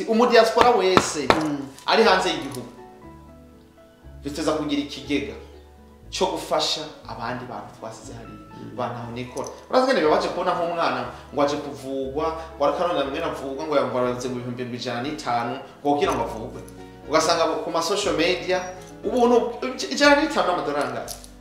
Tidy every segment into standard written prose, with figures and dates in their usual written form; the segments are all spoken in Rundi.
Umudiaspora wese ari hanze y'igihugu duteza kugira ikigega cyo gufasha abandi bantu twasize hariya bantu nikora. Urazi ngene baje kubona nk'umwana ngo aje kuvugwa ngo arakarona mwene avugwa ngo yangwaraze ngo 105,000 ngo kugira ngo avugwe, ugasanga ku ma social media ubuntu 105 amadorari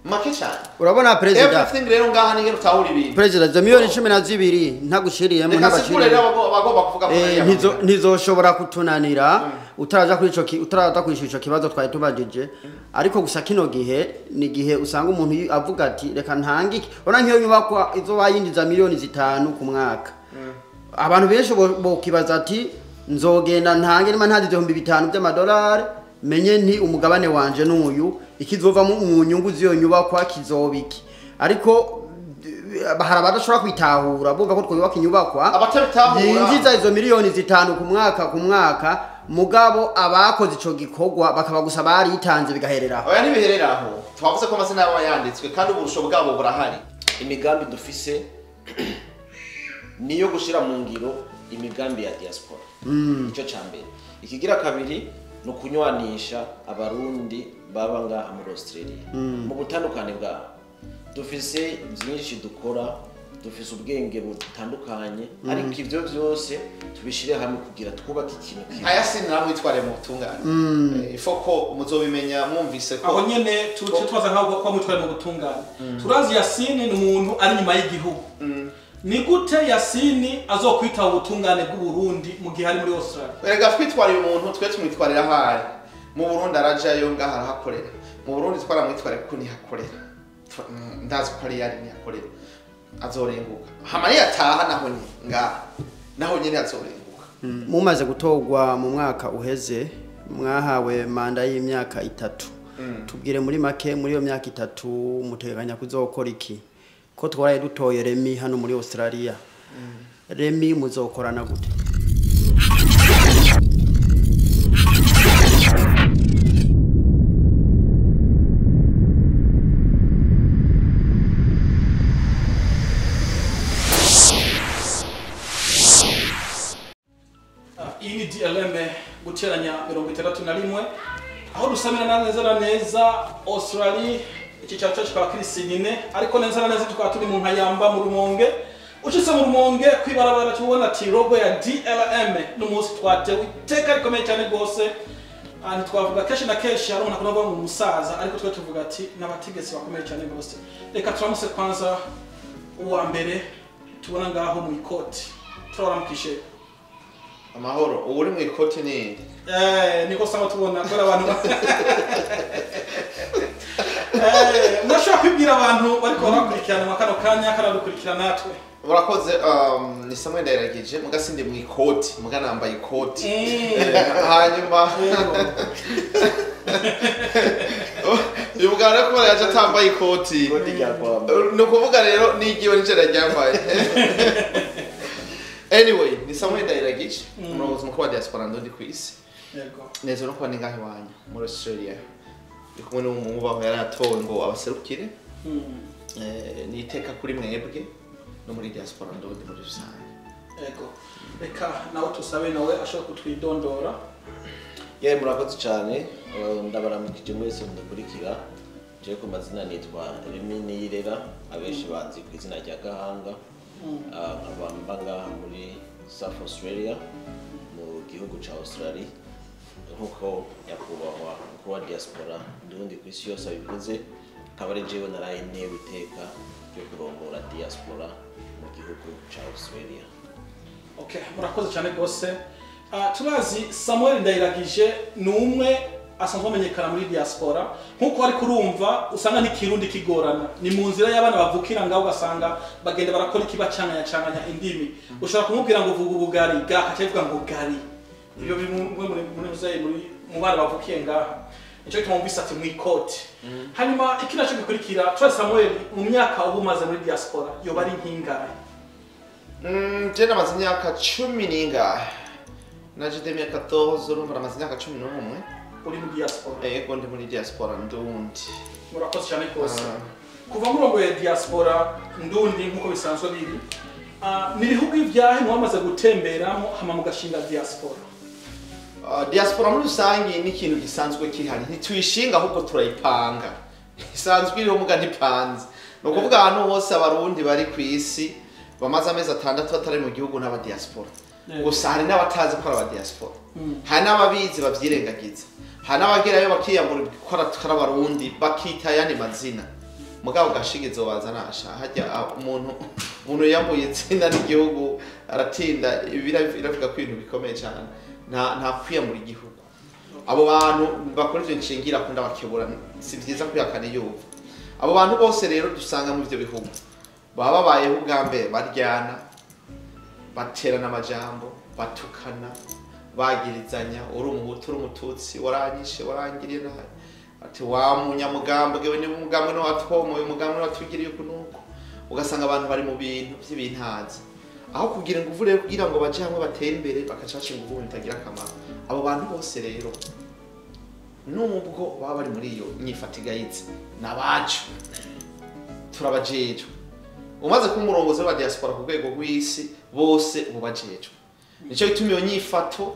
make cyane. Urabona president, everything rero ngaha ni ngene utahura ibintu. President, za miliyoni 12 ntagushiriyemo ntabashiriyemo bagomba kuvuga ko ntizoshobora kutunanira utaraja kuri ico utaraza kwishura ico kibazo twari tubajije. Ariko gusa kino gihe ni gihe usanga umuntu avuga ati reka ntangike. Urabona nk'iyo nyubakwa izo bayinjiza miliyoni 5 ku mwaka, abantu benshi bokibaza ati nzogenda ntange nima ntazi 5,000 by'amadolari menye nti umugabane wanje n'uyu ikizova mu nyungu z'iyo nyubakwa kizobiki. Ariko hari abadashobora kwitahura bumva ko twubaka inyubakwa yinjiza izo miliyoni 5 ku mwaka ku mwaka, mugabo abakoze ico gikorwa bakaba gusa baritanze bigahereraho. Oya ntibihereraho, twavuze ko amazina yabo yanditswe kandi uburusho bwabo burahari. Imigambi dufise niyo gushira mu ngiro imigambi ya diaspora, ico ca mbere. Ikigira kabiri no kunywanisha abarundi baba ngaha muri Australia mu butandukane bwabo. Dufise byinshi dukora, dufise ubwenge butandukanye, ariko ivyo byose tubishire hamwe kugira twubake ikintu kimwe. Aya sinamwitware mu butungane, ifoko muzobimenya mwumvise ko aho nyene tuce twaza nkaho kwa mwitware mu butungane. Turazi Yasini ni umuntu ari nyuma y'igihugu. Ni gute Yasini azokwita ubutungane bw'u Burundi mu gihe ari muri Australia? Erega twitwariye umuntu twe tumwitwarira ahari mu Burundi arajayo ngaha arahakorera. Mu Burundi twaramwitware kuko ntihakorera, ndazi ko ari yari ntihakorera, azorenguka hama yataha naho nyine ngaha naho nyine azorenguka. Mumaze gutorwa mu mwaka uheze mwahawe manda y'imyaka 3. Tubwire muri make muri iyo myaka 3 muteganya kuzokora iki? Ko twaraye dutoye Remi hano muri Australia. Remi muzokorana gute? Iyi ni DLM guteranya 61 aho dusamira neza na neza Australia. Iki cyacu kikaba kiri Sydney, ariko neza na neza tukaba turi mu Nkayamba mu Rumonge. Ushitse mu Rumonge kwibarabara tubona ati logo ya DLM n'umunsi twatewe iteka rikomeye cyane rwose. Ahantu twavuga kenshi na kenshi hari umuntu akunda mu musaza, ariko twe tuvuga ati n'abategetsi bakomeye cyane rwose. Reka turamuse kwanza uwa mbere tubona ngaho mu ikoti, turaramukishe. Amahoro. Uri mu ikoti ni niko sanga tubona ko abantu ndashobora kwibwira abantu bariko barakurikirana mu kano kanya karadukurikirana natwe. Murakoze. Ni Samuel Ndayiragije muga sindi mu ikoti, muga nambaye ikoti. Hanyuma uyu mugabo rero kubera yaje atambaye ikoti ni ukuvuga rero n'igiwe nico ryambaye. Anyway, ni Samuel Ndayiragije umurongozi mukuru wa diaspora ndundi kw'isi. Yego. Neza no kuba ni ngahe wanyu muri Australia. Ndi kumwe n'umubaho yari atowe ngo abaserukire. Ni iteka kuri mwebwe no muri diaspora ndundi muri rusange. Yego. Reka nawe tusabe nawe ashobora kutwidondora. Yewe murakoze cyane, ndabaramukije mwese mudukurikira. Je ku mazina nitwa Remi Niyirera, abenshi banzi ku izina rya Gahanga. Nkaba mba ngaha muri South Australia mu gihugu ca Australia. Nkuko nyakubahwa mukuru wa diaspora ndundi ku isi yose abivuze, akaba ari jewe naraye ntewe iteka ryo kurongora diaspora mu gihugu ca Australia. Okay, murakoze cyane rwose. Turazi Samuel Ndayiragije ni umwe asanzwe amenyekana muri diaspora. Nkuko ari kurumva usanga n'ikirundi kigorana, ni mu nzira y'abana bavukira ngaho ugasanga bagenda barakora ikibacanganya canganya indimi. Ushobora kumubwira ngo vuga ubugari ga akavuga ngo gari. Ibyo bimwe muri mu bana bavukiye ngaha. Nico gituma mwumvise ati mu ikoti. Hanyuma iki naco gikurikira, turazi Samuel mu myaka ubu umaze muri diaspora yoba ari nk'ingahe? Je namaze imyaka 10 n'ingahe. Naje 2014 urumva namaze imyaka 11. Uri mu diaspora? Yego ndi muri diaspora ndundi. Murakoze cyane rwose. Kuva murongoye diaspora ndundi nkuko bisanzwe biri, ni ibihugu ivyahe mwamaze gutemberamo hama mugashinga diaspora? Diaspora muri rusange ni ikintu gisanzwe kihari, ntituyishinga ahubwo turayipanga. Isanzwe iriho muga ntipanze. Ni ukuvuga ahantu hose Abarundi bari ku isi bamaze amezi 6 batari mu gihugu n'aba diaspora. Gusa hari n'abatazi ko ari aba diaspora, hari n'ababizi bavyirengagiza, hari n'abagerayo bakiyambura ko ari Abarundi bakita ayandi mazina. Mugabo gashigizo bazanasha hajya umuntu yambuye itsinda n'igihugu aratinda. Biravuga ko ibintu bikomeye cyane, nta kwiyambura igihugu. Abo bantu bakora ivyo nshingira akunda bakebura, si vyiza kwihakana iyo uva. Abo bantu bose rero dusanga mu ivyo bihugu baba babayeho ubwa mbere baryana, baterana amajambo, batukana, bagirizanya, uri Umuhutu, uri Umututsi, waranyishe, warangiriye nabi, ati wa munyamugambwe we, ni umugambwe no watwomoye, umugambwe watugiriye uku nuko. Ugasanga abantu bari mu bintu by'ibintazi, aho kugira ingufu rero kugira ngo baje hamwe batere imbere, bakaca bashinga ingufu bitagira akamaro. Abo bantu bose rero nubwo baba bari muri iyo nyifatigayitse, nabacu turabajejwe. Umaze kuba umurongozi wa diaspora ku rwego rw'isi, bose ubajejwe. Nico gituma iyo nyifato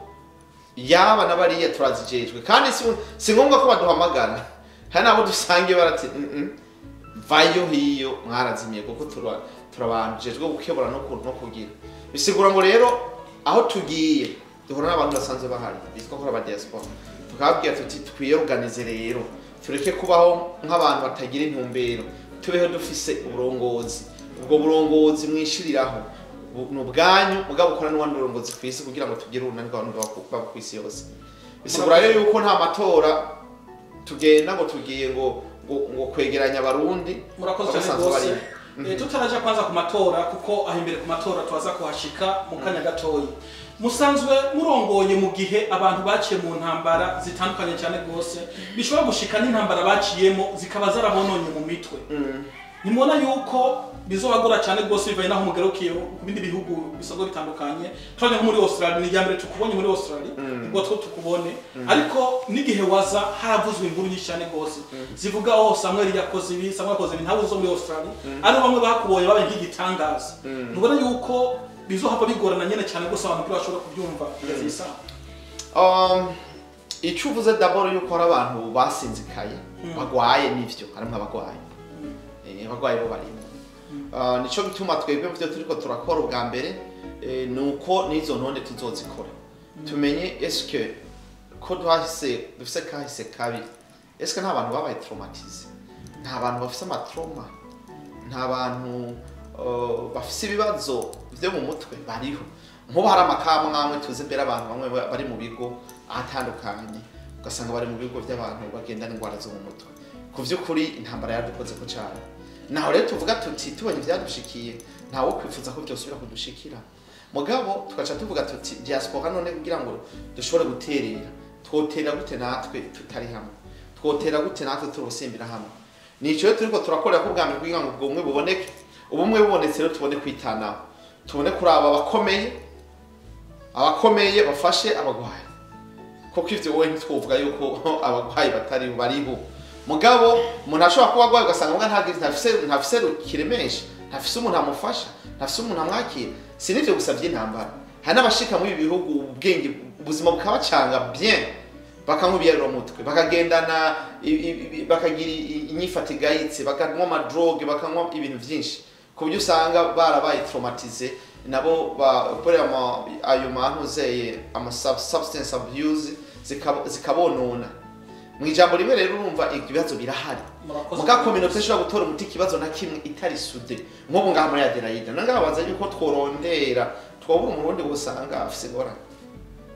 yaba n'abariya turazijejwe, kandi si ngombwa ko baduhamagara. Hari n'abo dusangiye barati vayo hiyo mwarazimiye, kuko turabajejwe gukebura no kugira. Bisigura ngo rero aho tugiye duhura n'abantu basanzwe bahari bitwa ko aba diaspora, tukababwira tuti twiyorganize rero, tureke kubaho nk'abantu batagira intumbero, tubeho dufise uburongozi. Ubwo burongozi mwishiriraho ni ubwanyu, mugabo ukora n'uwandi burongozi ku isi kugira ngo tugire urunani rw'abantu baba ku isi yose. Bisigura rero yuko nta matora tugenda ngo tugiye ngo kwegeranya Abarundi. Murakoze cyane basanzwe rwose. Bariho. Tutaraja kwanza ku matora, kuko aho imbere ku matora tubaza kuhashika mu kanya gatoyi. Musanzwe murongoye mu gihe abantu baciye mu ntambara zitandukanye cyane rwose, bishobora gushika n'intambara baciyemo zikaba zarabononye mu mitwe. Nimubona yuko bizobagora cyane rwose bivanye n'aho mugarukiye ku bindi bihugu bisanzwe bitandukanye. Turabona nko muri Australia, ni irya mbere tukubonye muri Australia, ubwo two tukubone, ariko n'igihe waza haravuzwe inkuru nyinshi cyane rwose zivuga oh Samuel yakoze ibi, Samuel yakoze ibi, ntawe uzo muri Australia, ariko bamwe bakubonye babaye nk'igitangaza. Ntubona yuko bizohava bigorana nyene cyane rwose abantu kugira bashobora kubyumva kugeza iyi saha? Icyo uvuze d'abord yuko hari abantu basinzikaye bagwaye, nivyo, harimwo abagwaye. Abagwayi bo barimo. Nico gituma twebwe muvyo turiko turakora ubwa mbere nuko n'izo ntonde tuzozikora, tumenye eske ko duhise dufise kahise kabi, eske nta bantu babaye traumatisé, nta bantu bafise ama trauma, nta bantu bafise ibibazo vyo mu mutwe bariho. Nk'ubu hari amakamwe tuzi imbere, abantu bamwe bari mu bigo ahatandukanye, ugasanga bari mu bigo by'abantu bagendana indwara zo mu mutwe. Ku vy'ukuri intambara yadukozeko cyane. Naho rero tuvuga tuti tubonye ivyadushikiye, ntawo kwifuza ko byosubira kudushikira. Mugabo tugaca tuvuga tuti diaspora none kugira ngo dushobore guterera, twotera gute natwe tutari hamwe? Twotera gute natwe turusimbira hamwe? Nico rero turiko turakorera ko bwa mbere kugira ngo ubwo bumwe buboneke. Ubumwe bubonetse rero tubone kwitanaho, tubone kuraba abakomeye, abakomeye bafashe abagwayi, kuko ivyo wowe ntitwovuga yuko abagwayi batari bariho. Mugabo umuntu ashobora kuba agwaye ugasanga mbwa ntafise kiremesha, ntafise umuntu amufasha, ntafise umuntu amwakira. Si n'ivyo gusa vy'intambara, hari n'abashika muri ibi bihugu ubwenge ubuzima bukabacanga bien, bakanywa ibiyayuramutwe, bakagendana bakagira inyifato igayitse, bakanywa ama drogue, bakanywa ibintu vyinshi, ku buryo usanga barabaye traumatisé nabo bakorera ayo mantuzeye ama substance abuse zikabonona. Mu ijambo rimwe rero urumva ibibazo birahari. Murakoze. Muga communauté ishobora gutora umuti ikibazo na kimwe itari soudée. Nk'ubu ngaha muri Adelaide nangabaza yuko tworondera twobura Umurundi usanga afise ingorane,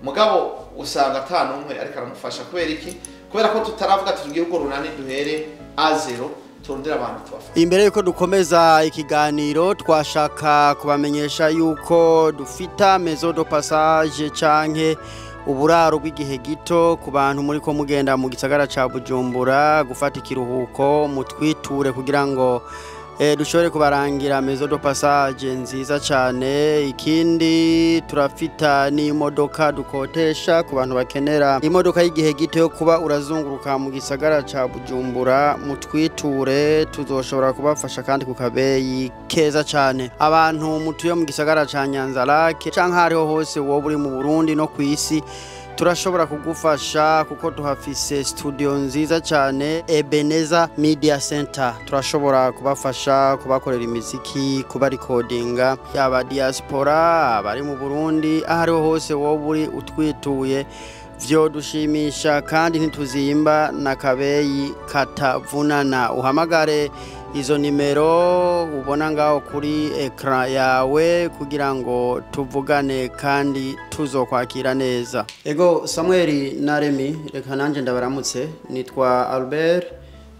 mugabo usanga ata n'umwe ariko aramufasha. Kubera iki? Kubera ko tutaravuga tugiye urwo runani duhere à zéro, turondera abantu tubafasha. Imbere yuko dukomeza ikiganiro, twashaka kubamenyesha yuko dufita maison de passage canke uburaro bw'igihe gito ku bantu muri ko mugenda mu gisagara ca Bujumbura gufata ikiruhuko, mutwiture kugira ngo dushobore kubarangira maison de passage nziza cyane. Ikindi, turafita n'imodoka dukotesha ku bantu bakenera imodoka y'igihe gito yo kuba urazunguruka mu gisagara ca Bujumbura. Mutwiture, tuzoshobora kubafasha kandi ku kabeyi keza cyane. Abantu mutuye mu gisagara ca Nyanzarake canke hariho hose wowe uri mu Burundi no ku isi. Turashobora kugufasha kuko tuhafise studio nziza cyane, Ebeneza Media Center. Turashobora kubafasha kubakorera imiziki, kubarikodinga, yaba diaspora abari mu Burundi, aho ariho hose wowe uri utwituye vyo dushimisha, kandi ntituzimba na kabeyi katavunana. Uhamagare izo nimero ubona ngaho kuri écran yawe kugira ngo tuvugane kandi tuzokwakira neza. Ego Samuel na Remy, reka nanje ndabaramutse. Nitwa Albert,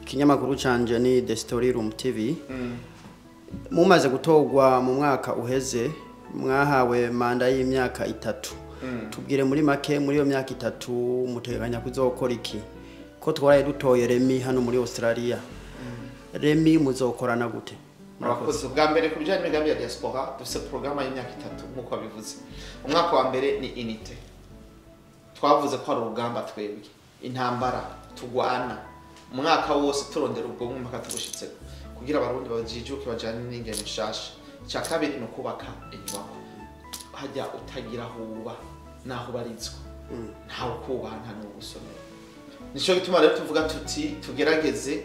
ikinyamakuru canje ni The Story Room TV. Mumaze gutorwa mu mwaka uheze, mwahawe manda y'imyaka 3. Tubwire muri make, muri iyo myaka 3 muteganya kuzokora iki? Ko twaraye dutoye Remy hano muri Australia, Remy muzokorana gute? Murakoze. Bwa mbere, ku bijyanye n'imigambi ya diaspora, dufite porogaramu y'imyaka 3 nk'uko babivuze. Umwaka wa mbere ni unité. Twavuze ko ari urugamba, twebwe intambara tugwana umwaka wose turondera ubwo bumwe mpaka tubushitseko, kugira Abarundi bajijuke bajane n'ingendo nshasha. Icya kabiri ni ukubaka inyubako. Hajya utagira aho uba n'aho ubarizwa, ntawe ukubaha, nta n'uwugusomera. Nico gituma rero tuvuga tuti tugerageze,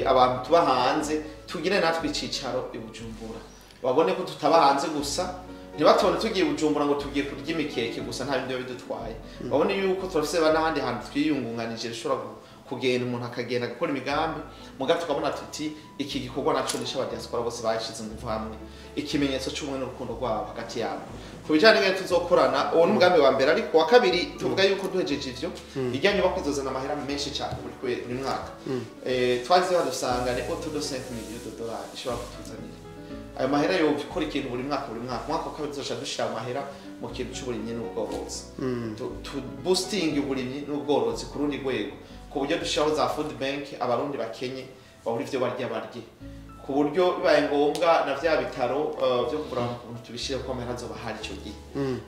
abantu tuba hanze tugire natwe icicaro i Bujumbura, babone ko tutaba hanze gusa. Ntibatubone tugiye i Bujumbura ngo tugiye kurya imikeke gusa, nta bindi biba bidutwaye. Babone yuko turafise n'ahandi hantu twiyungunganije, bishobora kugenda, umuntu akagenda agakora imigambi. Muga tukabona tuti iki gikorwa naco nisho aba diaspora bose bashize ingufu hamwe, ikimenyetso c'ubumwe n'urukundo rwabo hagati yabo. Ku bijanye n'ingene tuzokorana, uwo ni umugambi wa mbere. Ariko wa kabiri, tuvuga yuko duhejeje ivyo, ijya nyubako izozana amahera menshi cyane buri mwaka. Twagize badusanga ni autour de 5 millions de dollars ishobora kutuzanira. Ayo mahera yo gukora ikintu buri mwaka, buri mwaka. Umwaka wa kabiri tuzoca dushira amahera mu kintu c'uburimyi n'ubworozi, tu boosting uburimyi n'ubworozi ku rundi rwego, ku buryo dushiraho za food bank, Abarundi bakenye babura ivyo barya barye, ku buryo bibaye ngombwa na vya bitaro vyo kuvura abantu, ukuntu tubishire ko amahera azoba ahari ico gihe.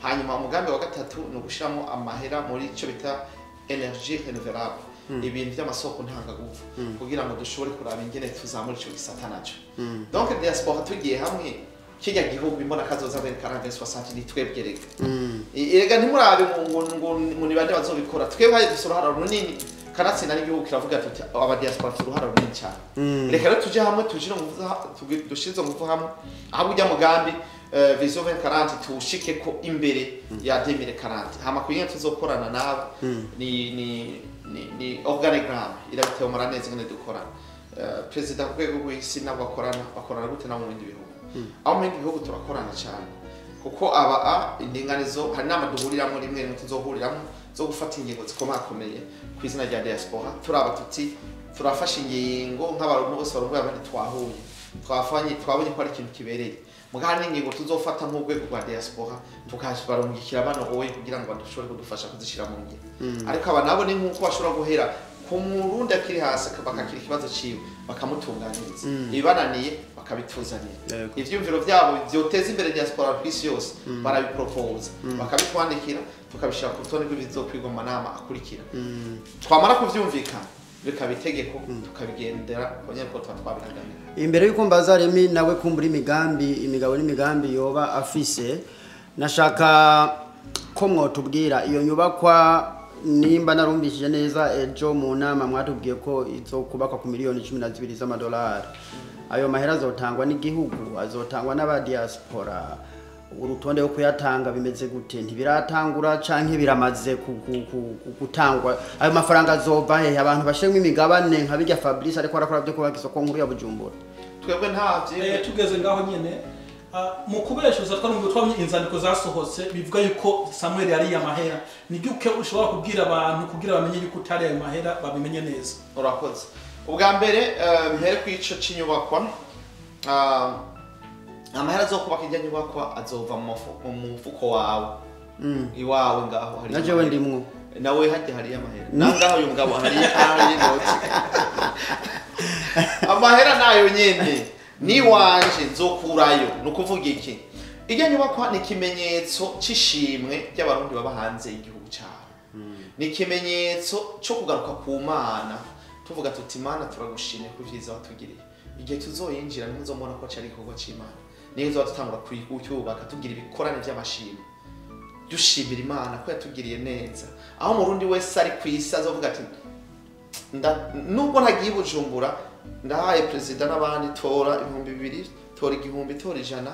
Hanyuma umugambi wa gatatu ni ugushiramo amahera muri ico bita énergie renouvelable, ibintu by'amasoko ntangaguvu, kugira ngo dushobore kuraba ingene tuzamura ico gisata naco. Donc diaspora tugiye hamwe, kirya gihugu imbona kazoza 2040 60 ni twebwe rega. Erega ntimurabe ngo ni bande bazobikora, twebwe hari dufise uruhara runini. Kanatsinda n'igihugu kiravuga tuti aba diaspora bafite uruhara runini cyane. Reka rero tuje hamwe, tujire dushire izo nguvu hamwe, ahubwo ujya mugambi vision 2040 tuwushike ko imbere ya 2040. Hama kugira tuzokorana nabo, ni organigramme irabitemura neza ingene dukorana. Perezida ku rwego rw'isi nabo bakorana gute nabo mu bindi bihugu? Aho mu bindi bihugu turakorana cyane, kuko aba a indinganizo, hari inama duhuriramo rimwe rimwe, tuzohuriramo zo gufata ingingo zikomakomeye ku izina rya diaspora. Turaba tuti turafashe ingingo nk'abarundi bose barongoye abandi, twahuye, twafanye, twabonye ko ari ikintu kibereye. Muga hari n'ingingo tuzofata nk'urwego rwa diaspora, tukabarungikira bano oye kugira ngo badushobore kudufasha kuzishira mu ngiro. Ariko aba nabo ni nk'uko bashobora guhera ku Murundi akiri hasi, bakakira ikibazo ciwe, bakamutunganiriza, ibibananiye bakabituzanira. Ivyumviro vyabo vyoteza imbere diaspora ku isi yose barabipropose, bakabitwandikira, tukabishira ku rutonde rw'ibizokwigwa mu manama akurikira. Twamara kuvyumvikana bikaba itegeko, tukabigendera kongera ko tuba twabiraganiye. Imbere yuko mbaza Remy nawe kumbura imigambi, imigabo n'imigambi yoba afise, nashaka ko mwotubwira iyo nyubakwa. Nimba narumvishije neza, ejo mu nama mwatubwiye ko izokubakwa ku miliyoni 12 z'amadolari. Ayo mahera azotangwa n'igihugu, azotangwa n'abadiaspora? Urutonde rwo kuyatanga bimeze gute? Ntibiratangura canke biramaze gutangwa? Ayo mafaranga azova hehe? Abantu bashemwe imigabane nka bijya Fabrice ariko arakora byo kubaka isoko nkuru ya Bujumbura? Twebwe nta Tugeze ngaho nyene, mu kubeshuza twarumva, twabonye inzandiko zasohotse bivuga yuko Samuel yari amahera. Ni gute ushobora kubwira abantu kugira bamenye yuko utari ayo mahera, babimenye neza? Urakoze. Ubwa mbere, mpere ku ico c'inyubakwa. Amahera azokubaka ijya nyubakwa azova mu mufuko wawe, iwawe ngaho hari Na jewe amahera. Ndimwo. Nawe hajya hariyo amahera, nangaho uyu mugabo hariyo inoti. Amahera nayo nyene ni wanje, nzokurayo. Ni ukuvuga iki? Ijya nyubakwa ni ikimenyetso c'ishimwe ry'Abarundi baba hanze y'igihugu cyabo, ni ikimenyetso cyo kugaruka ku Mana, tuvuga tuti: "Mana, turagushimye ku vyiza watugiriye." Igihe tuzoyinjira ntimuzomubona ko cari igikorwa c'Imana, niyo tuzoba dutangura kucyubaka, tugira ibikorane vy'amashimwe. Dushimira Imana ko yatugiriye neza. Aho umurundi wese ari ku isi azovuga ati nubwo ntagiye i Bujumbura ndahaye perezida n'abandi tora 2000, tora 1000, tora 100,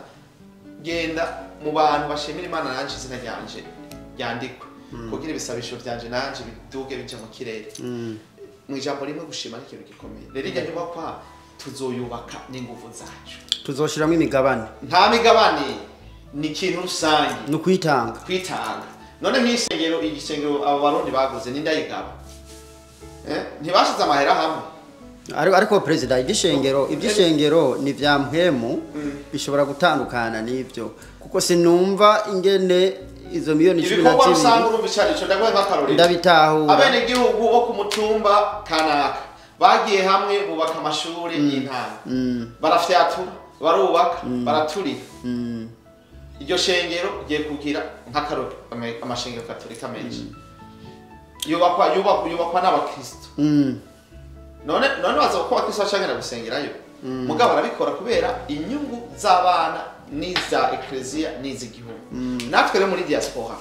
genda mu bantu bashimira Imana nanje izina ryanje ryandikwe kugira ibisabisho vyanje nanje biduge bija mu kirere. Mu ijambo rimwe gushima ni ikintu gikomeye. Rero irya nyubakwa tuzoyubaka n'inguvu zacu, tuzoshiramo imigabane. Nta migabane, ni ikintu rusange, ni ukwitanga. Kwitanga. None nk'isengero, igisengero abo barundi baguze n'indayigaba, ntibashize amahera hamwe. Ariko perezida, iby'ishengero ni vya mpwemu, bishobora gutandukana n'ibyo, kuko sinumva ingene izo miliyoni 12 ibikorwa rusange. Urumva icarico, ndaguhe nk'akarorero. Ndabitahura. Abenegihugu bo ku mutumba kanaka bagiye hamwe bubaka amashuri y'intango, barafyatura, barubaka, baraturira. Iryo shengero rigiye kugira nk'akarorero amashengero katolika menshi yubakwa n'abakristo. None baza ko abakristo bacangera gusengerayo, mugabo barabikora kubera inyungu z'abana n'iza ekleziya n'iz'igihugu. Natwe rero muri diaspora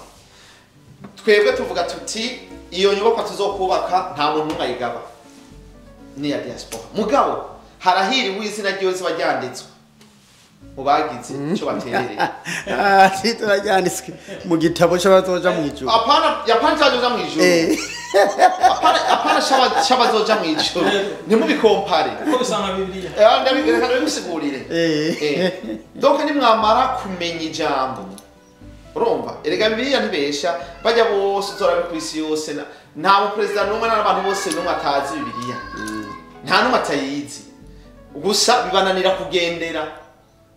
twebwe tuvuga tuti iyo nyubakwa tuzokubaka nta muntu n'umwe ayigaba, ni ya diaspora. Mugabo harahiriwe izina ryiwe ziba ryanditswe mu bagize icyo baterereye. Turaryanditswe mu gitabo c'abazoja mw'ijuru. Apana, yapana c'abazoja mw'ijuru. Apana c'abazoja mw'ijuru, ntimubikompare kuko bisanga Bibiliya. Reka ndabigusigurire. Donc nimwamara kumenya ijambo, urumva erega Bibiliya ntibesha, bajya bose uzorabe ku isi yose, nta muperezida n'umwe n'abantu bose n'umwe atazi Bibiliya, nta n'umwe atayizi, gusa bibananira kugendera.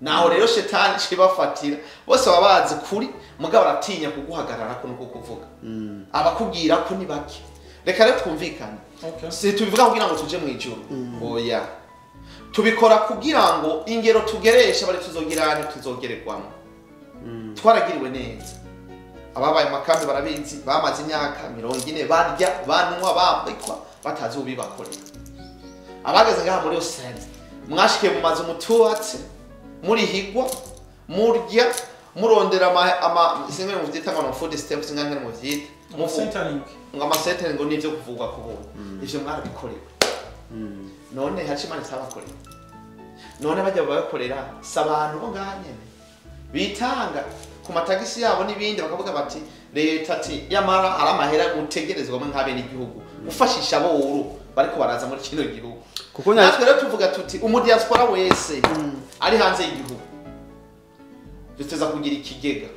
Naho rero shetani kibafatira, bose baba bazi kuri, mugabo aratinya kuguhagarara ko nuko kuvuga abakubwira ko ni bake. Reka rero twumvikane, si tubivuga kugira ngo tuje mu ijuru, oya, tubikora kugira ngo ingero tugeresha bari tuzogirane tuzogererwamo. Twaragiriwe neza, ababaye makambi barabizi, bamaze imyaka 40 barya, banywa, bambikwa, batazi ubibakorera. Abageze ngaha muri Australia mwashikiye mu mazu mutubatse, murihigwa, murya, murondera ama singe mu vyita ngo food stamps, singe mu vyita ngo ama centering, ngo nivyo kuvugwa ku buntu. Ivyo mwarabikorewe. None haci Imana itabakorera? None bajya babakorera si abantu bo ngaha nyene bitanga ku matagisi yabo n'ibindi, bakavuga bati leta ati yamara ari amahera mutegerezwamo nk'abenegihugu gufashisha aboro bariko baraza muri kino gihugu. Kuko natwe rero tuvuga tuti umudiaspora wese ari hanze y'igihugu duteza kugira ikigega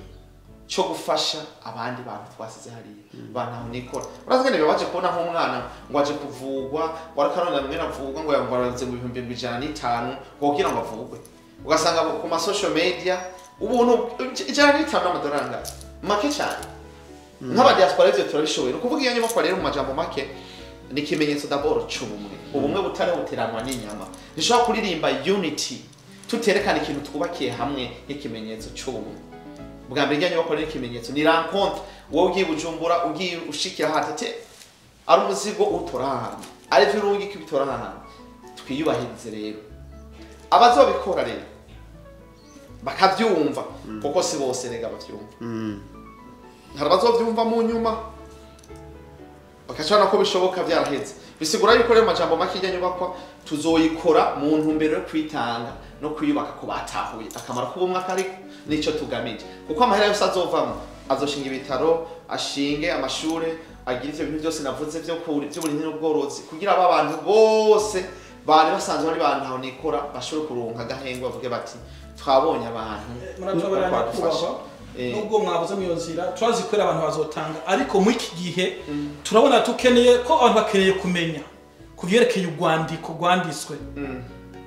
cyo gufasha abandi bantu twasize hariya, bantu nikora. Urazi ngene bibaje kubona nk'umwana ngo aje kuvugwa, ngo arakarondera mwene avugwa, ngo yangwaraze mu 105 ngo kugira ngo avugwe, ugasanga ku ma social media ubuntu 105 amadorari make cyane. Nk'abadiaspora ivyo turabishoboye. Ni ukuvuga iyo nyubakwa rero mu majambo make ni ikimenyetso d'abord c'ubumwe. Ubumwe butari buteranwa n'inyama. Ntidushobora kuririmba unity tuterekana ikintu twubakiye hamwe nk'ikimenyetso c'ubumwe. Bwa mbere irya nyubakwa rero ikimenyetso ni rencontre. Wowe ugiye Bujumbura, ugiye ushikira hatete, ari umuzigo utora ahantu, ari vyo urungika ubitora ahantu. Twiyubahirize rero abazobikora rero bakavyumva, kuko si bose rega bavyumva. Hari abazovyumva mu nyuma bakacana ko bishoboka vyaraheze. Bisigura yuko rero majambo make irya nyubakwa tuzoyikora mu ntumbero yo kwitanga no kwiyubaka ko batahuye akamaro k'ubumwe akariko nico tugamije, kuko amahera yose azovamo azoshinga ibitaro, ashinge amashure, agira ivyo bintu byose navuze vyo by'uburimyi n'ubworozi, kugira aba bantu bose bari basanzwe bari bantu aho nikora bashobore kuronka agahengwa, bavuge bati twabonye abantu muratubaranya badufasha. kubahwa. Nubwo mwabuze mu nzira turazi ko abantu bazotanga, ariko muri iki gihe turabona tukeneye ko abantu bakeneye kumenya ku vyerekeye urwandiko rwanditswe,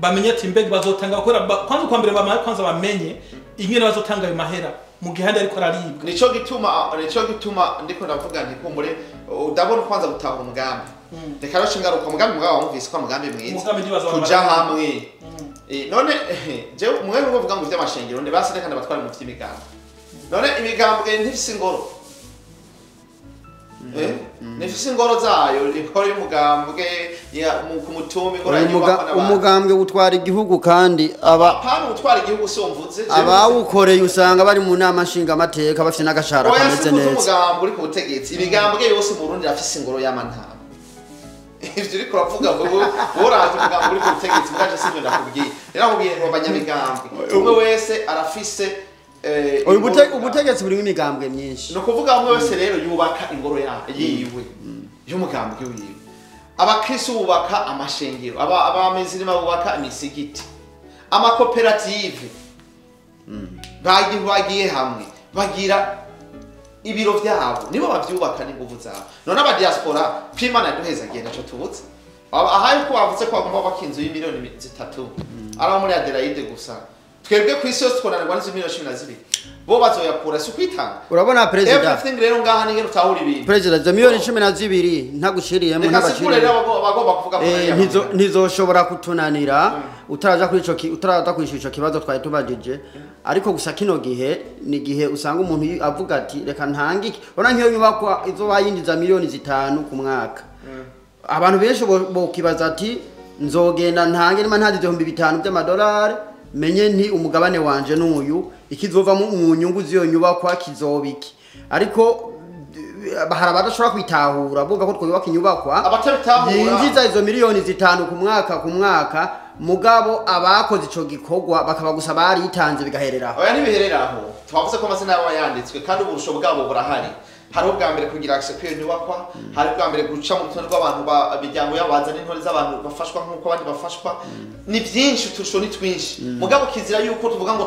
bamenye ati mbega bazotanga bakora kwanza kwa mbere bamaye kwanza bamenye ingene bazotanga ayo mahera mu gihe ahandi ariko araribwa. Nico gituma ndiko ndavuga nti kumbure ndabona kwanza gutahura umugambi. Reka rero ngaruka umugambi mugabo wumvise ko umugambi mwiza Umugambi ndibaza abantu kuja baravuga. hamwe. None jewe mwe muvuga ngo vy'amashengero ne basi reka ndabatware mu vy'imigambi. None imigambwe ntifise ingoro. Nifise ingoro zayo, ingoro y'umugambwe ku mutumba, ingoro yubakwa n'abantu. Umugambwe utwara igihugu kandi aba Apana utwara igihugu si mvuze. Abawukoreye usanga bari mu nama nshingamateka bafite n'agashara kameze neza. Umugambwe uri ku butegetsi, imigambwe yose mu Burundi irafise ingoro y'amantama. Ivyo uriko uravuga ngo woraje umugambwe uri ku butegetsi mwaje sivyo ndakubwiye. Rero nakubwiye ngo abanyamigambwe umwe wese arafise ubutegetsi burimo imigambwe myinshi. Ni ukuvuga umwe wese rero yubaka ingoro yiwe y'umugambwe wiwe. Abakristo bubaka amashengero, abamizirima bubaka imisigiti, amakoperative bagiye hamwe bagira ibiro vyabo, nibo bavyubaka n'inguvu zabo. None aba diaspora kwimana duheza agenda cyo tubuze. Ahaye ko bavuze ko bagomba bubaka inzu y'imiliyoni 3 ari muri Adelaide gusa. Twebwe ku isi yose twananirwa n'izo miliyoni 12 bo bazoyakura si kwitanga. Urabona president everything rero ngaha ni ngene utahura ibintu. President izo miliyoni 12 ntagushiriyemo ntabashiriyemo bagomba kuvuga ko ntizoshobora kutunanira utaraja kuri ico utaraza kwishura ico kibazo twari tubajije. Ariko gusa kino gihe ni gihe usanga umuntu avuga ati reka ntangike. Urabona nk'iyo nyubakwa izo bayinjiza miliyoni 5 ku mwaka. Abantu benshi bokibaza ati nzogenda ntange nima ntazi 5000 by'amadolari menye nti umugabane wanje n'uyu ikizova mu nyungu z'iyo nyubakwa kizobiki. Ariko hari abadashobora kwitahura bumva ko twubaka inyubakwa yinjiza izo miliyoni 5 ku mwaka ku mwaka, mugabo abakoze ico gikorwa bakaba gusa baritanze bigahereraho. Oya ntibihereraho, twavuze ko amazina yabo yanditswe kandi uburusho bwabo burahari. Hari ubwa mbere kugira access kwiyo nyubakwa, hari ubwa mbere guca mu rutonde rw'abantu imiryango yabo bazana intore z'abantu bafashwa nk'uko abandi bafashwa. Ni byinshi, uturusho ni twinshi. Mugabo kizira yuko tuvuga ngo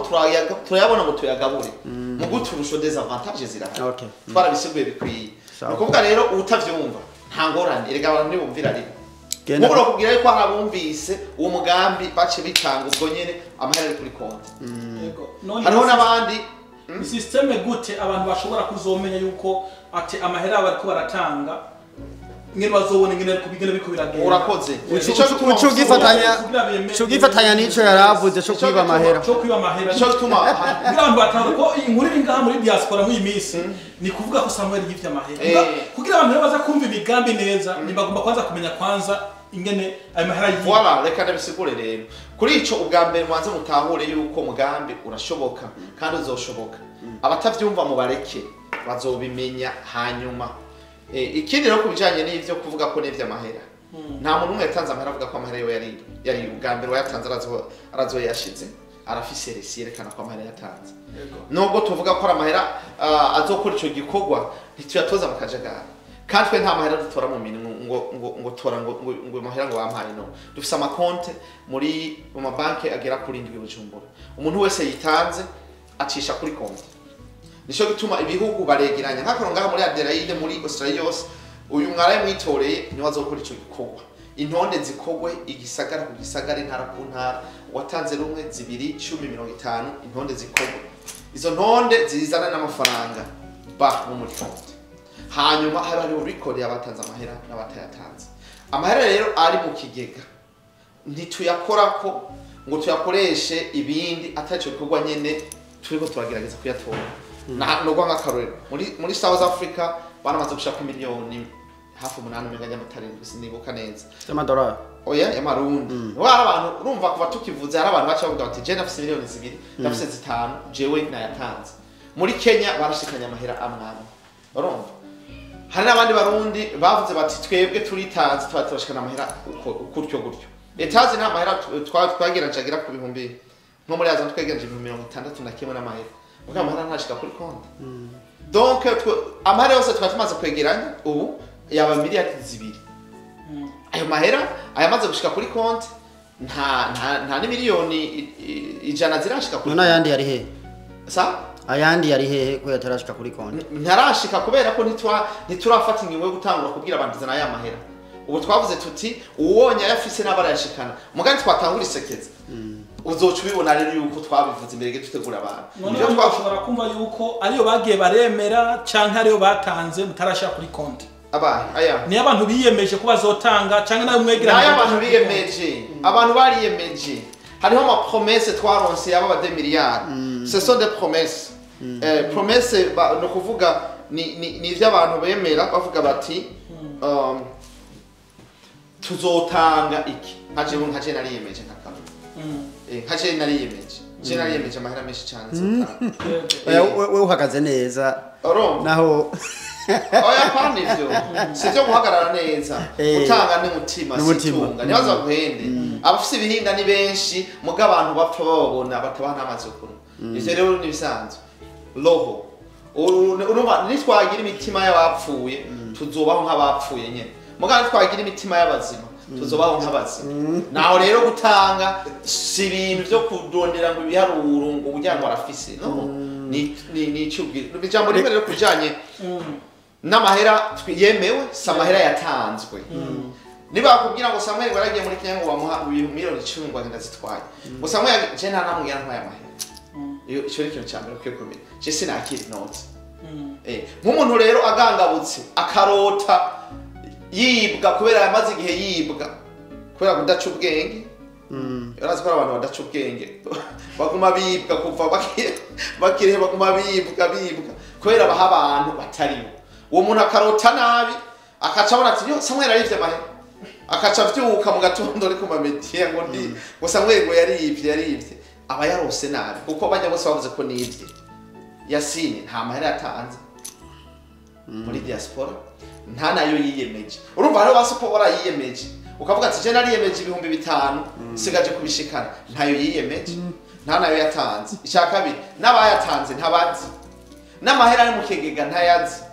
turayabona ngo tuyagabure. Mu guturusho désavantages zirahari. Twarabisiguye bikwiye. Ni ukuvuga rero utavyumva nta ngorane, erega abantu ntibumvira rimwe. Mubura kubwira yuko hari abumvise uwo mugambi bace bitanga ubwo nyene amahera ari kuri konti. Hariho n'abandi. Systeme gute abantu bashobora kuzomenya yuko ati amahera bariko baratanga ngene bazobona ngene kubigena biko biragenda. Urakoze. Ico gifatanya nico yaravuze cyo kwiba amahera. Cyo kwiba amahera. Cyo gituma kugira abantu batanga ko inkuru iri ngaha muri diaspora muri minsi ni kuvuga ko Samuel yivye amahera. Kugira abantu baza kumva imigambi neza nibagomba kwanza kumenya kwanza ingene ayo mahera yiwe. Voilà, reka ndabisigure rero. Kuri ico ubwa mbere mwanze mutahure yuko mugambi urashoboka kandi uzoshoboka. Abatavyumva mubareke bazobimenya hanyuma. Ikindi rero kubijanye n'ivyo kuvuga ko n'ivyo amahera. Nta muntu umwe yatanze amahera avuga ko amahera yiwe yari ubwa mbere wayatanze arazo yashize. Arafise resi yerekana ko amahera yatanze. Nubwo tuvuga ko amahera azokora ico gikorwa ntituyatoza mu kajagari. Kandi twe nta mahera dutora mu minwe ngo ngo ngo tora ngo ngo mahera ngo bampaye no. Dufise amakonte muri mu mabanki agera kuri 7 Bujumbura. Umuntu wese yitanze acisha kuri konti. Nico gituma ibihugu baregeranya nk'akoro ngaha muri Adelaide muri Australia yose uyu mwaraye mwitoreye niwe azokora ico gikorwa. Intonde zikogwe igisagara ku gisagara intara ku ntara, watanze rumwe 2 10 50 intonde zikogwe. Izo ntonde zizana n'amafaranga ba mu muri konti. Hanyuma haba hariho record y'abatanze amahera n'abatayatanze. Amahera rero ari mu kigega ntituyakorako ngo tuyakoreshe ibindi ataco bikorwa nyene turiko turagerageza kuyatora. Nubwo nk'akarorero muri South Africa baramaze gushaka miliyoni hafi 8 umenga y'amatarindwi sinibuka neza. Y'amadolari. Oya y'amarundi. Hari abantu urumva kuva tukivuze hari abantu baca bavuga bati je nafise miliyoni 2 ndafise 5 jewe nayatanze. Muri Kenya barashikanye amahera amwamwe. Urumva? Hari n'abandi barundi bavuze bati twebwe turitanze tuba turashikana amahera gutyo gutyo. Etazi nta mahera twageranje agera ku bihumbi nko muri azan twegeranje 61 n'amahera. Muga amahera ntashika kuri konti. Donc amahera yose twari tumaze kwegeranya ubu yaba miliyari 2. Ayo mahera ayamaze gushika kuri konti nta ni miliyoni 100 zirashika kuri. None ayandi yari he? Sa? Ayandi yari hehe ko yatarashika kuri konti? Ntarashika kubera ko ntiturafata ingingo yo gutangura kubwira abantu zana aya mahera. Ubu twavuze tuti uwonye ayafise n'abarayashikana. Mugani twatangura isekeza. Uzoca ubibona rero yuko twabivuze imbere dutegura abantu. Nibyo twashobora kumva yuko ariyo bagiye baremera canke ariyo batanze mutarashika kuri konti. Abahe aya. Ni abantu biyemeje ko bazotanga canke nayo mwegeranye. Nayo abantu biyemeje. Abantu bariyemeje. Hariho ama promesse twaronse yaba ba 2 milliards. Ce sont des promesses. Promesse no kuvuga ni ivy'abantu bemera bavuga bati tuzotanga iki. Nkaje nariyemeje nkakama. Nkaje nariyemeje. Je nariyemeje amahera menshi cyane nzotanga. Wewe uhagaze neza. Naho oya pani ivyo. Sivyo guhagarara neza. Utanga ni mutima situnga. Nibaza guhende. Abafise ibihinda ni benshi muga abantu bapfa bababona batabaha n'amazi yo kunywa. Ivyo rero ni bisanzwe. Roho. Urumva nitwagira imitima y'abapfuye tuzobaho nk'abapfuye nyene. Muga nitwagira imitima y'abazima tuzobaho nk'abazima. Naho rero gutanga si ibintu byo kudondera ngo ibiharuro ngo kugira ngo arafise. No. Ni icubwira. Ijambo rimwe rero kujanye n'amahera yemewe si amahera yatanzwe. Niba bakubwira ngo Samuel waragiye muri Kenya ngo bamuha miliyoni 10 ngo agenda zitwaye. Ngo Samuel je nta namubwira ntwaye amahera. Iyo ico ni ikintu ca mbere ukwiye kumenya. Je sinakira inoti. Nk'umuntu rero agangabutse akarota yibwa kubera yamaze igihe yibwa kubera kudaca ubwenge. Urazi ko abantu badaca ubwenge baguma bibwa kuva bakirihe baguma bibwa kubera baha abantu bataribo. Uwo muntu akarota nabi akaca abona ati yo Samuel arivye amahera, akaca avyuka mu gatondo ari ku mametiya ngo ndi ngo Samuel ngo yarivye aba yarose nabi kuko bajya bose bavuze ko nivye. Yasine nta mahera yatanze muri diaspora, nta nayo yiyemeje. Urumva hariho basi ko warayiyemeje ukavuga ati je nariyemeje 5000 sigaje kubishikana, ntayo yiyemeje, nta nayo yatanze. Icya kabiri n'abayatanze ntabazi, n'amahera ari mu kigega ntayazi,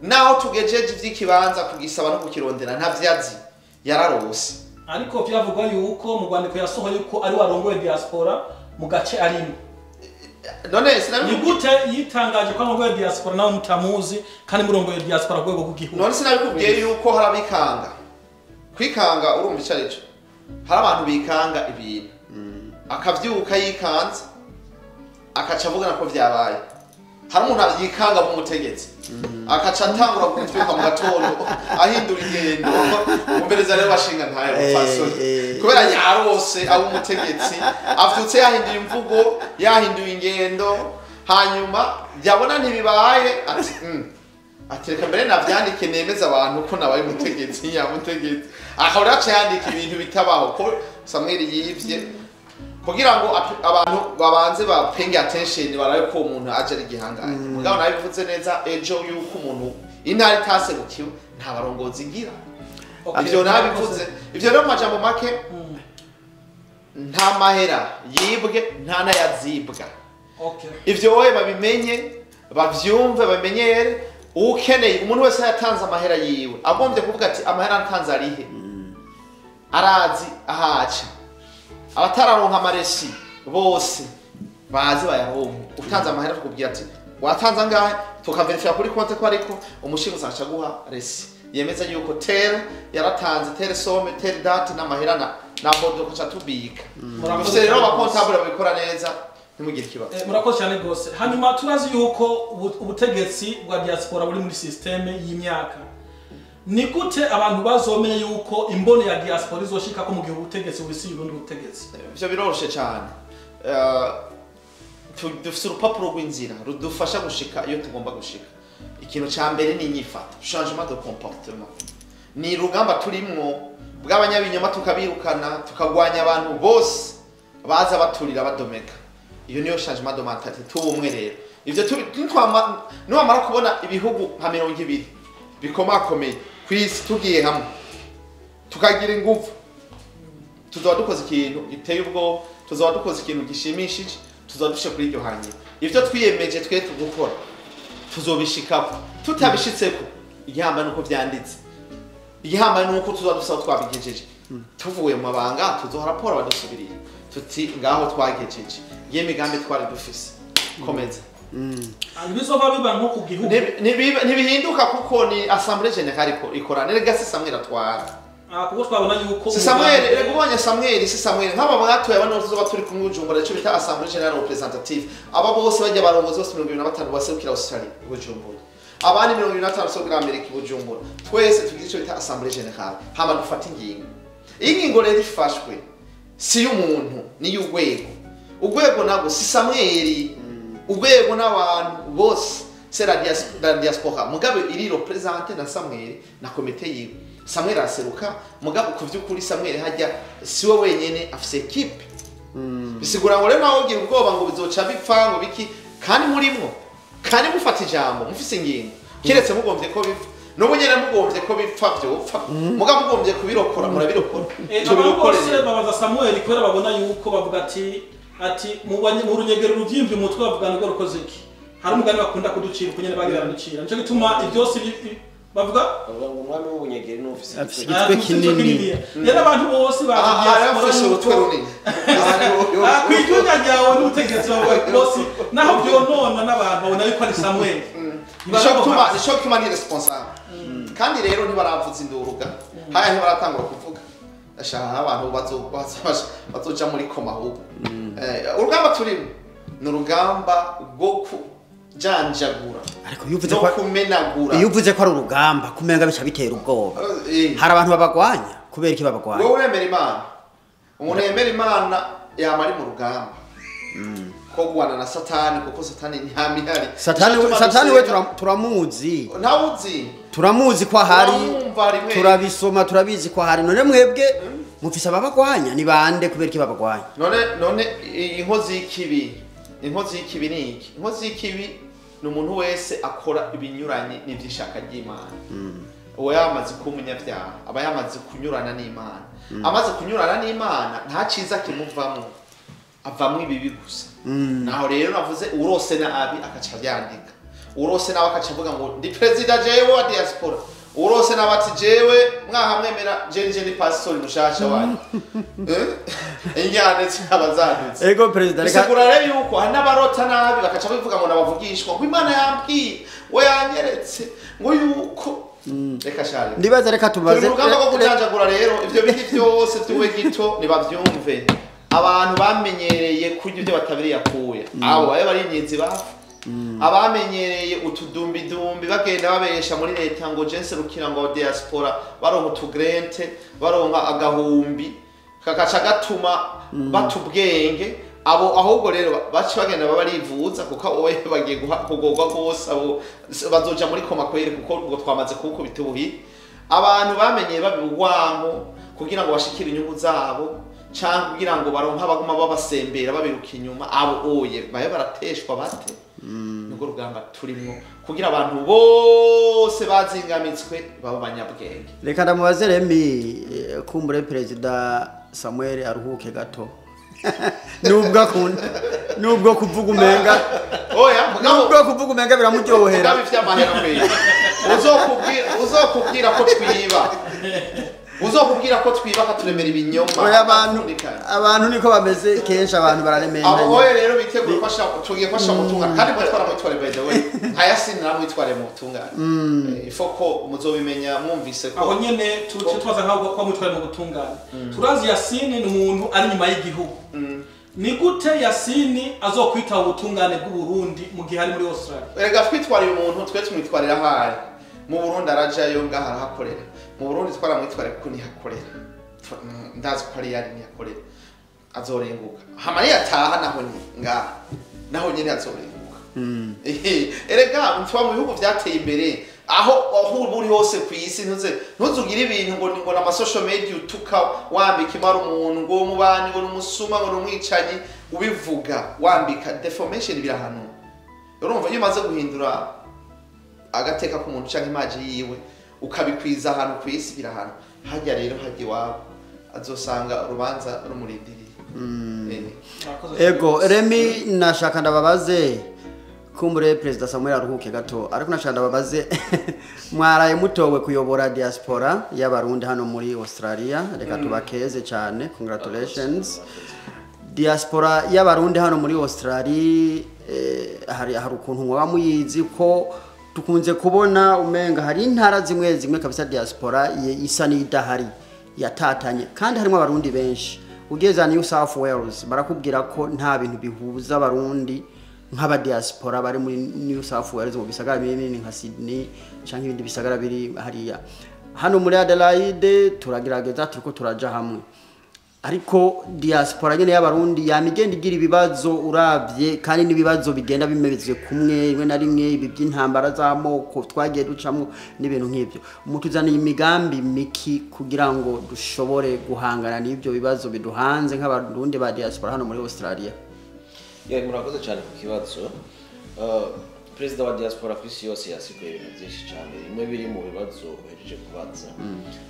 naho tugejeje ivy'ikibanza kugisaba no kukirondera ntavyazi, yararose. Ariko vyavugwa yuko mu rwandiko yasohoye yuko ari warongoye diaspora mu gace arimo. None sinabikubwiye gute yitangaje ko arongoye diaspora nawe mutamuzi kandi murongoye diaspora rwego rw'igihugu? None sinabikubwiye yuko harabikanga. Kwikanga urumva ico arico. Hari abantu bikanga ibintu. Akavyuka yikanze akaca avugana ko vyabaye. Hari umuntu yikanga mu mutegetsi akaca atangura kuvyuka mu gatondo ahindura ingendo umbereza rero bashinga ntayo mufasoni kubera yarose abo umutegetsi avyutse yahinduye imvugo yahinduye ingendo hanyuma yabona ntibibaye ati atereka mbere navyandike nemeza abantu ko nabaye umutegetsi nyamutegetsi akaba aca yandika ibintu bitabaho ko Samuel yivye kugira ngo abantu babanze ba paying attention barabe ko umuntu aje ari gihangaye. Mugabo nabivuze neza ejo yuko umuntu intari taserukiwe nta barongozi ngira. Ivyo nabivuze. Ivyo rero majambo make nta mahera yibwe nta nayazibwa. Ivyo wowe babimenye bavyumve bamenyere. Ukeneye umuntu wese yatanze amahera yiwe agombye kuvuga ati amahera ntanze arihe arazi ahaca. Abatararonka amaresi bose bazi bayaronka. Utanze amahera tukubwira ati watanze angahe tukaverifya kuri konte ko ariko umushinga uzaca guha resi yemeza yuko tel yaratanze tel somme tel date n'amahera na bordo kuca tubika. Mufise rero abakontable babikora neza ntimugire ikibazo. Murakoze cyane gose. Hanyuma turazi yuko ubutegetsi bwa diaspora buri muri systeme y'imyaka. Ni gute abantu bazomenya yuko imbone ya diaspora izoshika ko mu gihe ubutegetsi bwisi ubundi butegetsi? Ivyo biroroshe cyane. Dufise urupapuro rw'inzira rudufasha gushika iyo tugomba gushika. Ikintu ca mbere ni inyifato, changement de comportement. Ni rugamba turimwo bw'abanyabinyoma tukabirukana tukagwanya abantu bose baza baturira badomeka. Iyo niyo changement de mentalité tubumwe rero. Ivyo niwamara kubona ibihugu nka 20 bikomakomeye kwisi tugiye hamwe tukagira ingufu tuzoba dukoze ikintu giteye ubwoba, tuzoba dukoze ikintu gishimishije, tuzoba dushe kuri iryo hangiro. Ivyo twiyemeje twe tugukora tuzobishikako. Tutabishitseko igihamba nuko vyanditse, igihamba nuko tuzoba dusaba twabigejeje. Tuvuye mu mabanga tuzoha raporo badusubiriye tuti ngaho twagejeje ngiye migambi twari dufise. Komeza. Ibizoba biba nko ku gihugu ntibihinduka kuko ni assemblée générale ikora nerega si Samuel atwara. Kuko twabona yuko si Samuel rega ubonye Samuel si Samuel nk'aba mwatoye abana tuzoba turi kumwe Bujumbura ico bita assemblée générale représentative. Aba bose bajya barongozi bose 25 baserukira Australia Bujumbura, abandi 25 baserukira Amerika Bujumbura. Twese tugira ico bita assemblée générale hama dufata ingingo. Ingingo rero ifashwe si y'umuntu ni y'urwego. Urwego nabwo si Samuel, urwego n'abantu bose. C'est la diaspora mugabe iri représentée na Samuel na komite yiwe. Samuel araseruka, mugabo ku vy'ukuri Samuel hajya siwe wenyene, afise équipe. Bisigura ngo rero nawe ugira ubwoba ngo bizoca bipfa ngo biki, kandi murimwo, kandi mufata ijambo, mufise ingingo, kiretse mugombye ko bipfa. N'ubu nyene mugombye ko bipfa vyopfa, mugabo mugombye kubirokora murabirokora. Abantu bose babaza Samuel kubera babona yuko bavuga ati mu runyegero ruvyimbye umutwe, bavuga ngo rukoze iki. Hari umugani bakunda kuducira uko nyene bagira baraducira, nico gituma ivyose bavuga Bavuga ngo umwami w'ubunyegeri n'ufise Afise igitwe. igitwe kinini. Rero abantu bose bazi Aha diaspora afise yuko urutwe runini. Kwijunya ryawe n'ubutegetsi bavuga bose, naho byonona n'abantu babona yuko ari Samuel. Nico gituma ni responsable. Kandi rero ntibaravuza induruga haya, ntibaratangura kuvuga. Ashaka abantu bazoja muri koma ahubwo. Urugamba turimo ni urugamba rwo kujanjagura Ariko iyo uvuze no ko kumenagura. Iyo uvuze ko ari urugamba, kumenga bica bitera ubwoba. Hari abantu babagwanya, kubera iki babagwanya? Wowe uremera Imana? Umuntu yemera Imana yama ari mu rugamba ko guhana na Satani, kuko Satani ntamihari. Satani Satani we turamuzi. Ntawuzi. Turamuzi ko ahari. Turamwumva rimwe. Turabisoma, turabizi ko ahari. None mwebwe mufise ababagwanya, ni bande? Kubera iki babagwanya? None inkozi y'ikibi ni iki? Inkozi y'ikibi ni umuntu wese akora ibinyuranye n'ivy'ishaka ry'Imana. Uwo yamaze kuba umunyabyaha, aba yamaze kunyurana n'Imana. Amaze kunyurana n'Imana, nta ciza kimuvamwo, avamwo ibibi gusa. Naho rero navuze urose nabi akaca avyandika, urose nawe akaca avuga ngo ndi perezida jewe wa diaspora, urose nawe ati jewe mwahamwemera jeje ni pastori mushasha wanyu. Injyane zaba zadutse. Ego perezida, reka. Bisigura rero yuko hari n'abarota nabi bakaca bivuga ngo nabavugishwa, ngo Imana yambwiye, we yanyeretse ngo yuko reka shari. Ndibaza reka Turi tubaze. mu rugamba rwo kujanjagura. Rero ivyo bindi vyose vy'uwe gito nibavyumve. Abantu bamenyereye kurya ibyo batabiriye akuya, abo babe bari inyenzi bafu, abamenyereye utudumbidumbi bagenda babesha muri leta ngo jense rukira ngo diaspora, baronka utugrente, baronka agahumbi kakaca gatuma bata ubwenge. Abo ahubwo rero baca bagenda baba barivuza, kuko abo bagiye kugorwa rwose. Abo bazoja muri koma kweri, kuko ubwo twamaze kuwukubita ubuhiri. Abantu bamenyeye babibugwanko kugira ngo bashikire inyungu zabo, canke kugira ngo baronke abaguma babasembera babiruka inyuma, abo oye babe barateshwa bate. Nubwo rugamba turimwo kugira abantu bose bazingamitswe baba abanyabwenge. Reka ndamubaze Remi, kumbure perezida Samuel aruhuke gato, nubwo akunda, nubwo kuvuga umenga Oya mugabo nubwo kuvuga umenga biramuryohera. Mugabe ivy'amahera kweri, uzokubwira ko twiba, uzokubwira ko twiba akaturemera ibinyoma. Oya, abantu Apfundikanye. Abantu niko bameze kenshi, abantu Abo bararemeranya. oye rero bitegura ko tugiye kwasha mu butungane, kandi mwitwara mwitware, by the way, nkayasini namwitware mu butungane. Ifo ko muzobimenya mwumvise ko Aho nyene tuce twaza nkaho kwa mwitware mu butungane. Turazi Yasini ni umuntu ari nyuma y'igihugu. Ni gute Yasini azokwitaba ubutungane bw'u Burundi mu gihe ari muri Australia? Erega twitwariye umuntu, twe tumwitwarira ahari mu Burundi arajayo, ngaha arahakorera. Mu Burundi twaramwitwariye kuko ntihakorera. Ndazi ko ari yari ntihakorera, azorenguka. Hama niyataha naho nyine ngaha naho nyine azorenguka. Erega tuba mu bihugu vyateye imbere, aho uba uri hose ku isi, ntuze ntuzugire ibintu ngo nama social media utuka, wambika imara umuntu ngo umubanyi, ngo numusuma, ngo numwicanyi, ubivuga wambika defamation, birahanwa. Urumva iyo umaze guhindura agateka k'umuntu canke image yiwe ukabikwiza ahantu ku isi, birahanwa. Hajya rero hajya iwabo azosanga urubanza rumurindiriye. Murakoze. Ego Remi, nashaka ndababaze, kumbure perezida Samuel aruhuke gato, ariko nashaka ndababaze, mwaraye mutowe kuyobora diaspora y'Abarundi hano muri Australia. Reka tubakeze cyane, congratulations. Diaspora y'Abarundi hano muri Australia, hari ukuntu mwaba muyizi? Ko tukunze kubona umenga hari intara zimwe zimwe kabisa diaspora isa n'idahari, yatatanye, kandi harimo Abarundi benshi. Ugeze New South Wales barakubwira ko nta bintu bihuza Abarundi nk'abadiaspora bari muri New South Wales, mu bisagara binini nka Sydney canke ibindi bisagara biri hariya. Hano muri Adelaide turagerageza, turiko turaja hamwe. Ariko diaspora nyene y'abarundi yamigenda igira ibibazo uravye, kandi n'ibibazo bigenda bimeze kumwe rimwe na rimwe, ibi by'intambara z'amoko twagiye ducamwo n'ibintu nk'ivyo. Mutuzaniye imigambi miki kugira ngo dushobore guhangana n'ivyo bibazo biduhanze nk'abarundi ba diaspora hano muri Australia? Yeah, murakoze cyane ku kibazo. Perezida wa diaspora ku isi yose yasiguye ibintu byinshi cyane, bimwe biri mu bibazo uhejeje kubaza.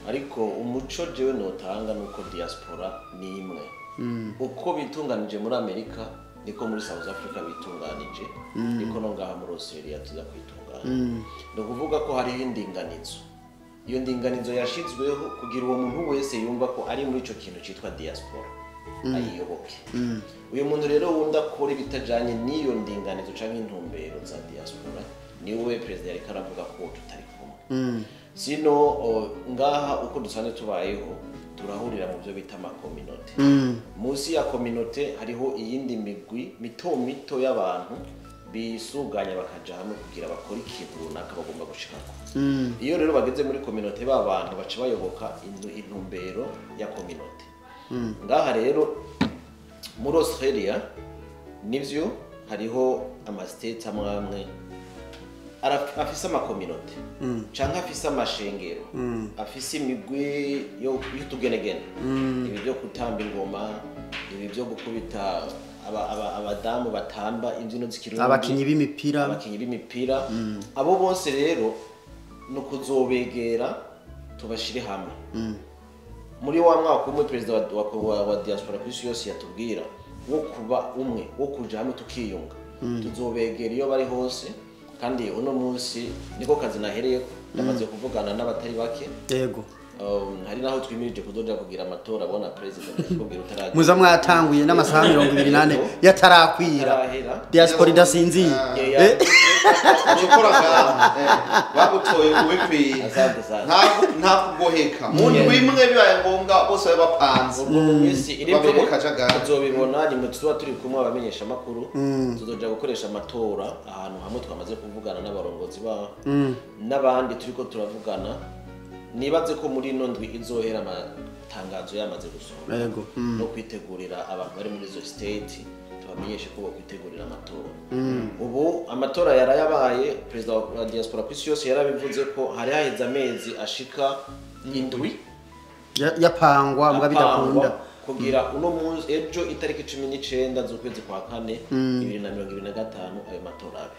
Ariko umuco jewe notanga nuko diaspora ni imwe. Uko bitunganije muri Amerika niko muri South Africa bitunganije, niko no ngaha muri Australia tuza kwitunganya. Ni ukuvuga ko hariho indinganizo. Iyo ndinganizo yashizweho kugira uwo muntu wese yumva ko ari muri ico kintu citwa diaspora ayiyoboke. Uyu muntu rero wunda akora ibitajanye n'iyo ndinganizo canke intumbero za diaspora, niwe perezida yariko aravuga ko tutari kumwe. Sino ngaha uko dusanzwe tubayeho, turahurira mu byo bita amakominote. Munsi ya kominote hariho iyindi migwi mito mito y'abantu bisuganya bakaja hamwe kugira bakore ikintu runaka bagomba gushikako. Iyo rero bageze muri kominote, ba bantu baca bayoboka intumbero ya kominote. Ngaha rero muri Australia nivyo hariho ama states amwe amwe afise amakominote canke afise amashengero, afise imigwi yo y'utugenegene, ibi byo kutamba ingoma, ibi byo gukubita abadamu batamba imbyino z'ikirundi, abakinyi b'imipira, abakinyi b'imipira. Abo bose rero ni ukuzobegera tubashire hamwe muri wa mwaka umwe perezida wa diaspora ku isi yose yatubwira wo kuba umwe, wo kuja hamwe tukiyunga. Tuzobegera iyo bari hose, kandi uno munsi niko kazi nahereyeko, ndamaze kuvugana n'abatari bake. Hari naho twimirije kuzoja kugira amatora, abona perezida ndakubwira utaragira. Muza mwatanguye n'amasaha 24 yatarakwira. Atarahera. Diaspora idasinziye. Ujya ukora ngaha bagutoye ubikwiye. Asante sana. Nta kugoheka mu ndwi imwe, bibaye ngombwa bose babe bapanze. Ubwo mu minsi iri Bave imbere mu kajagari. tuzobibona, nimwe tuzoba turi kumwe abamenyesha amakuru, tuzoja gukoresha amatora ahantu hamwe twamaze kuvugana n'abarongozi baho n'abandi turiko turavugana. Nibaze ko muri ino ndwi izohera amatangazo yamaze gusohoka no kwitegurira abantu bari muri izo state, tubamenyeshe ko bakwitegurira amatora. Ubu amatora yarayabaye, perezida wa diaspora ku isi yose yarabivuze ko hari haheze amezi ashika 7 Yapangwa mbwa bidakunda. apangwa kugira uno munsi, ejo itariki 19 z'ukwezi kwa kane 2025, ayo matora abe.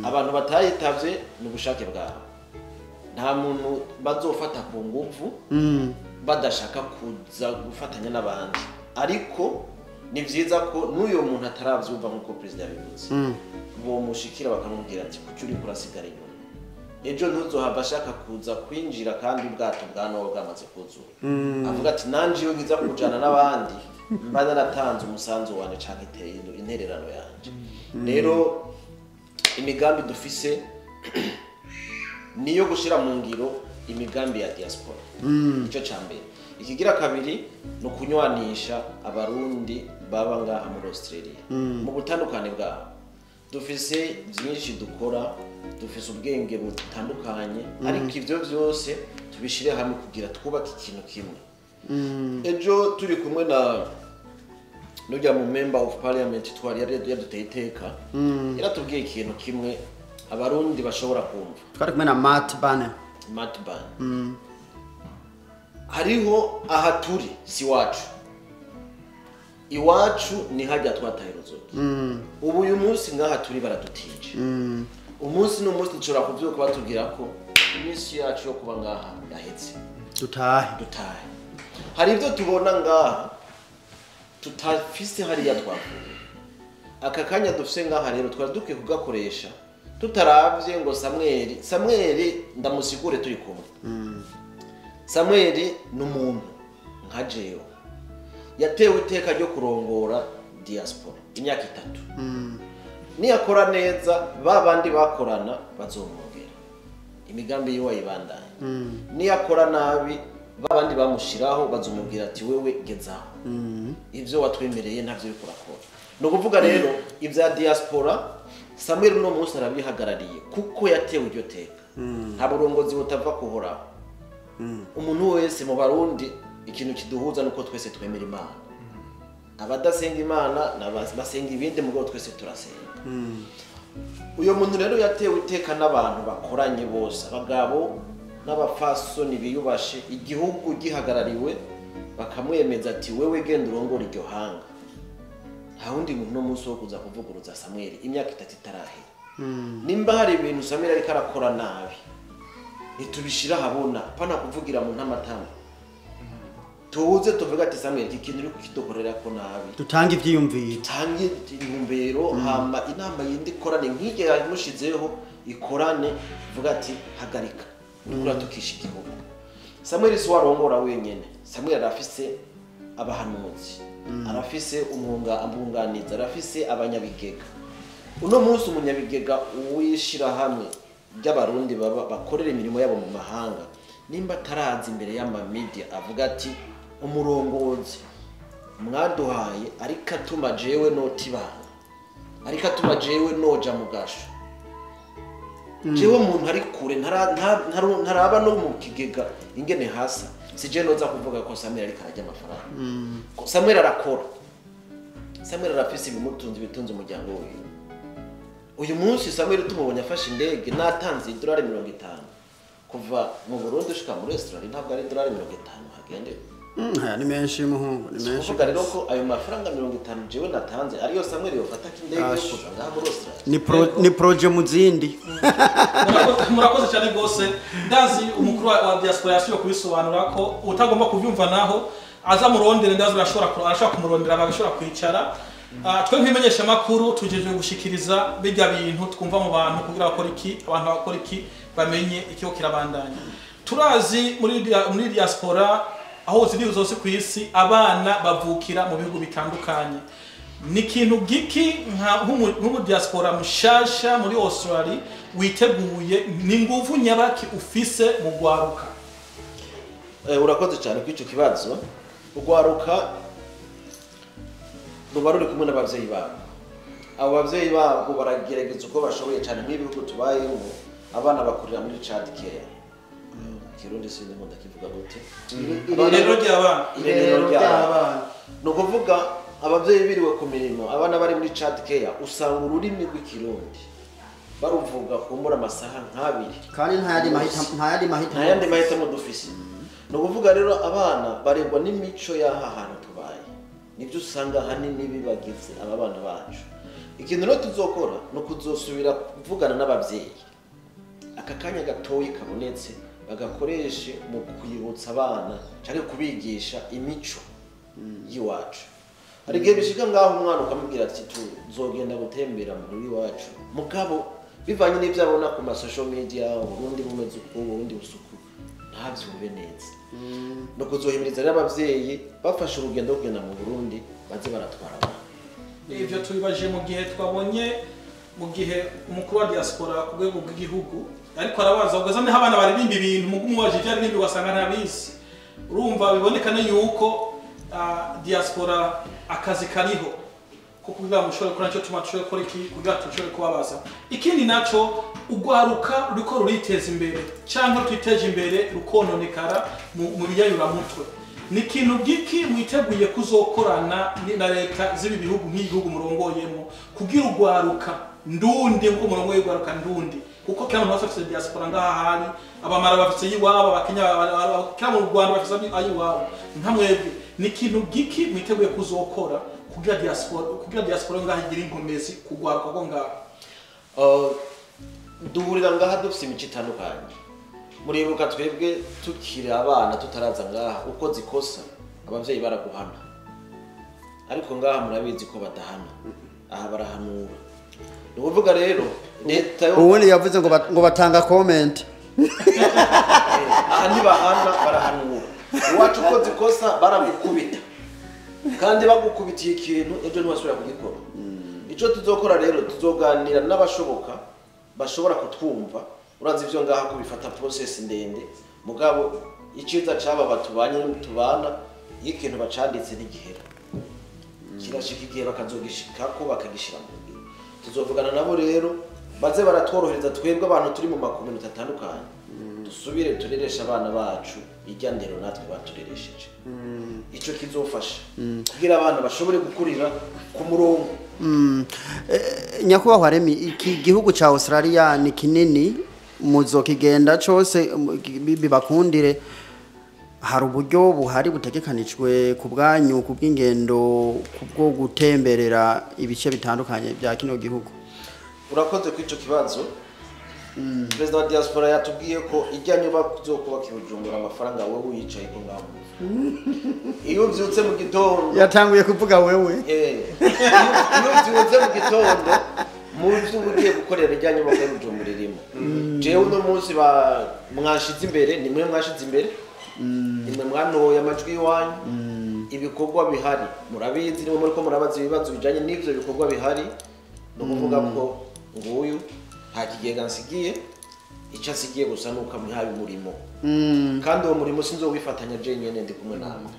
Abantu batayitavye ni ubushake bwabo, nta muntu bazofata ku nguvu badashaka kuza gufatanya n'abandi. Ariko ni vyiza ko n'uyo muntu ataravyumva nk'uko perezida yabivuze, bomushikira bakamubwira ati: "Kuki uriko urasigara inyuma? Ejo ntuzohava ashaka kuza kwinjira kandi ubwato bwa Nowa bwamaze kuzura." Avuga ati: "Nanje iyo nkiza kujana n'abandi mba naratanze umusanzu wanje canke intererano yanje." Rero imigambi dufise niyo gushira mu ngiro imigambi ya diaspora, icyo ca mbere. Ikigira kabiri ni ukunywanisha abarundi baba ngaha muri Australia mu butandukane bwabo. Dufise byinshi dukora, dufise ubwenge butandukanye, ariko ivyo vyose tubishire hamwe kugira twubake ikintu kimwe. Ejo turi kumwe na nujya mu member of parliament twari yaduteye iteka, yaratubwiye ikintu kimwe abarundi bashobora kumva. Twari kumwe na Matt Banner. Matt Ban. Hariho aha turi si iwacu, iwacu ni hajya twataye uruzogi. Ubu uyu munsi ngaha turi baradutije, umunsi n'umunsi dushobora kuvyuka batubwira ko iminsi yacu yo kuba ngaha yaheze. Dutahe. Dutahe. Hari ibyo tubona ngaha tutafise hariya twavuye. Aka kanya dufise ngaha rero twari dukwiye kugakoresha tutaravye ngo Samweli, Samweli ndamusigure turi kumwe. Samweli ni umuntu nka jewe yatewe iteka ryo kurongora diaspora imyaka 3. Niyakora neza, ba bandi bakorana bazomwongera imigambi yiwe ayibandanye. Niyakora nabi, ba bandi bamushiraho bazomubwira ati: "Wewe gezaho, ivyo watwemereye ntavyo uriko urakora." Ni ukuvuga rero ibya diaspora Samuel uno munsi arabihagarariye kuko yatewe iryo teka. Nta burongozi butava kuhoraho. Umuntu wese mu barundi Ikintu kiduhuza nuko twese twemera Imana. Abadasenga Imana n'abasenga ibindi, mugabo twese turasenga. Uyo muntu rero yatewe iteka n'abantu bakoranye bose, abagabo n'abafasoni biyubashe, igihugu gihagarariwe, bakamwemeza ati wewe genda urongora iryo hanga. Nta wundi muntu no munsi wo kuza kuvuguruza Samuel imyaka 3 itarahera. Nimba hari ibintu Samuel ariko arakora nabi, ntitubishira habona, pana kuvugira mu ntamatama. Tuze tuvuga ati Samuel iki kintu uri kukidukorera ko nabi, dutange ivyiyumviro, dutange intumbero, hama inama yindi ikorane nk'iryo yamushizeho ikorane, vuga ati hagarika, uriko tukisha igihugu. Samuel si warongora wenyene. Samuel arafise abahanuzi, arafise umwunganizi, arafise abanyabigega. Uno munsi umunyabigega wishira hamwe ry'abarundi baba bakorera imirimo yabo mu mahanga, nimba ataraza imbere y'ama media avuga ati umurongozi mwaduhaye ariko atuma jewe notibanga, ariko atuma jewe noja mugasho, jewe umuntu ari kure ntaraba no mu kigega ingene hasa, si je noza kuvuga ko Samuel ariko arajya amafaranga. Ko Samuel arakora, Samuel arafise ibimutunze, bitunze umuryango wiwe. Uyu munsi Samuel tumubonye afashe indege natanze $50 kuva mu Burundi ushika muri Australia, ntabwo ari $50 hagende. Aya ni menshi muhungu, ni menshi. Kuvuga rero ko ayo mafaranga 50 jewe natanze ariyo Samuel yofata kindege yo kuza ngaha muri Australia. Ni proje muzindi. Murakoze cyane gose. Ndazi umukuru wa diaspora yasubiye kubisobanura ko utagomba kubyumva naho aza murondere, ndazi arashobora kumurondera bagashobora kwicara. Twe nk'imenyesha makuru tujeje gushikiriza bijya bintu twumva mu bantu kugira bakora iki, abantu bakora iki, bamenye icyo kirabandanya. Turazi muri diaspora aho ziri zose ku isi abana bavukira mu bihugu bitandukanye. Ni ikintu giki nk'umu diaspora mushasha muri Australia witeguye, ni nguvu nyabaki ufise mu gwaruka? Urakoze cyane kuri ico kibazo. Ugwaruka ruba ruri kumwe n'abavyeyi babo. Abo bavyeyi babo baragerageza uko bashoboye cyane. Nk'ibihugu tubayemo abana bakurira muri child care. Kirundi sinzi ngo ndakivuga gute. Irerero ry'abana. Irerero ry'abana. Ni ukuvuga abavyeyi biriwe ku mirimo, abana bari muri child care, usanga ururimi rw'ikirundi baruvuga kumbura amasaha nk'abiri. Kandi nta yandi mahitamo dufise. Ni ukuvuga rero abana barengwa n'imico y'aha hantu tubaye. Nibyo usanga ahanini bibagize aba bana bacu. Ikintu rero tuzokora ni ukuzosubira kuvugana n'abavyeyi. Aka kanya gatoyi kabonetse bagakoreshe mu kwibutsa abana cyangwa kubigisha imico y'iwacu. Hari igihe bishika ngaho umwana ukamubwira ati tuzogenda gutembera muri iwacu, mugabo bivanye n'ibyo abona ku ma social media, Burundi bumeze uku, Burundi busuku, ntavyumve neza. No kuzohimiriza rero abavyeyi bafashe urugendo rwo kugenda mu Burundi baze baratwara abana. Ivyo tubibaje mu gihe twabonye mu gihe umukuru wa diaspora ku rwego rw'igihugu ariko arabaza ugaza niho abana baririmba ibintu mugumubaje ibyo aririmba ugasanga ntabizi. Urumva bibonekane yuko diaspora akazi kariho ko kugira mushobore gukora nicyo tuma dushobore gukora iki kugira dushobore kubabaza. Ikindi naco ugwaruka ruriko ruriteza imbere cyangwa rutiteje imbere rukononekara mu biyayuramutwe. Ni ikintu giki mwiteguye kuzokorana na leta z'ibi bihugu nk'igihugu murongoyemo kugira ugwaruka ndundi nkuko murongoye ugwaruka ndundi, kuko kila muntu wese afite diaspora ngaha hari abamara bafite yiwabo, abakenya kila mu Rwanda bafite ayiwabo. Nka mwebwe ni ikintu giki mwiteguye kuzokora kugira diaspora ngaha igira inkomezi kugwaruka ko ngaha? Duhurira ngaha dufite imico itandukanye. Muribuka twebwe tukiri abana tutaraza ngaha uko zikosa abavyeyi baraguhana, ariko ngaha murabizi ko badahana, aha barahanura. Ni ukuvuga rero leta yo ubundi yavuze ngo batanga comment. Aha ntibahana, barahanura. Iwacu uko zikosa baragukubita, kandi bagukubitiye ikintu ejo ntiwasubira kugikora. Ico tuzokora rero tuzoganira n'abashoboka bashobora kutwumva. Urazi ivyo ngaha ko bifata process ndende, mugabo iciza caba batubanye tubana iyo ikintu bacanditse ntigihera, kirashika igihe bakazogishikako bakagishira mu ngiro. Tuzovugana nabo rero baze baratworohereza twebwe abantu turi mu makominota atandukanye. Dusubire turereshe abana bacu ijya ndero natwe batureresheje. Ico kizofasha kugira abana bashobore gukurira ku murongo. Nyakubahwa Remy, iki gihugu ca Australia ni kinini, muzokigenda cose bibakundire. Hari uburyo buhari butegekanijwe ku bwanyu, ku bw'ingendo, ku bwo gutemberera ibice bitandukanye bya kino gihugu? Urakoze kuri ico kibazo. Perezida wa diaspora yatubwiye ko ijya nyubako zo kubaka i Bujumbura amafaranga wowe uyicaye ko ngaho iyo ubyutse mu gitondo Yatanguye kuvuga wewe. Iyo ubyutse mu gitondo mu byo uba ugiye gukorera ijya nyubako ya Bujumbura irimo. Jewe uno munsi mwashize imbere, ni mwe mwashize imbere, nimwe mwantoye amajwi y'iwanyu. Ibikorwa bihari murabizi, nimwe muriko murabaza ibibazo bijanye n'ivyo bikorwa bihari. Ni ukuvuga ko nguyu nta kigega nsigiye, icyo nsigiye gusa ni uko amuhaye umurimo, kandi uwo murimo sinzowifatanya jenyene, ndi kumwe namwe.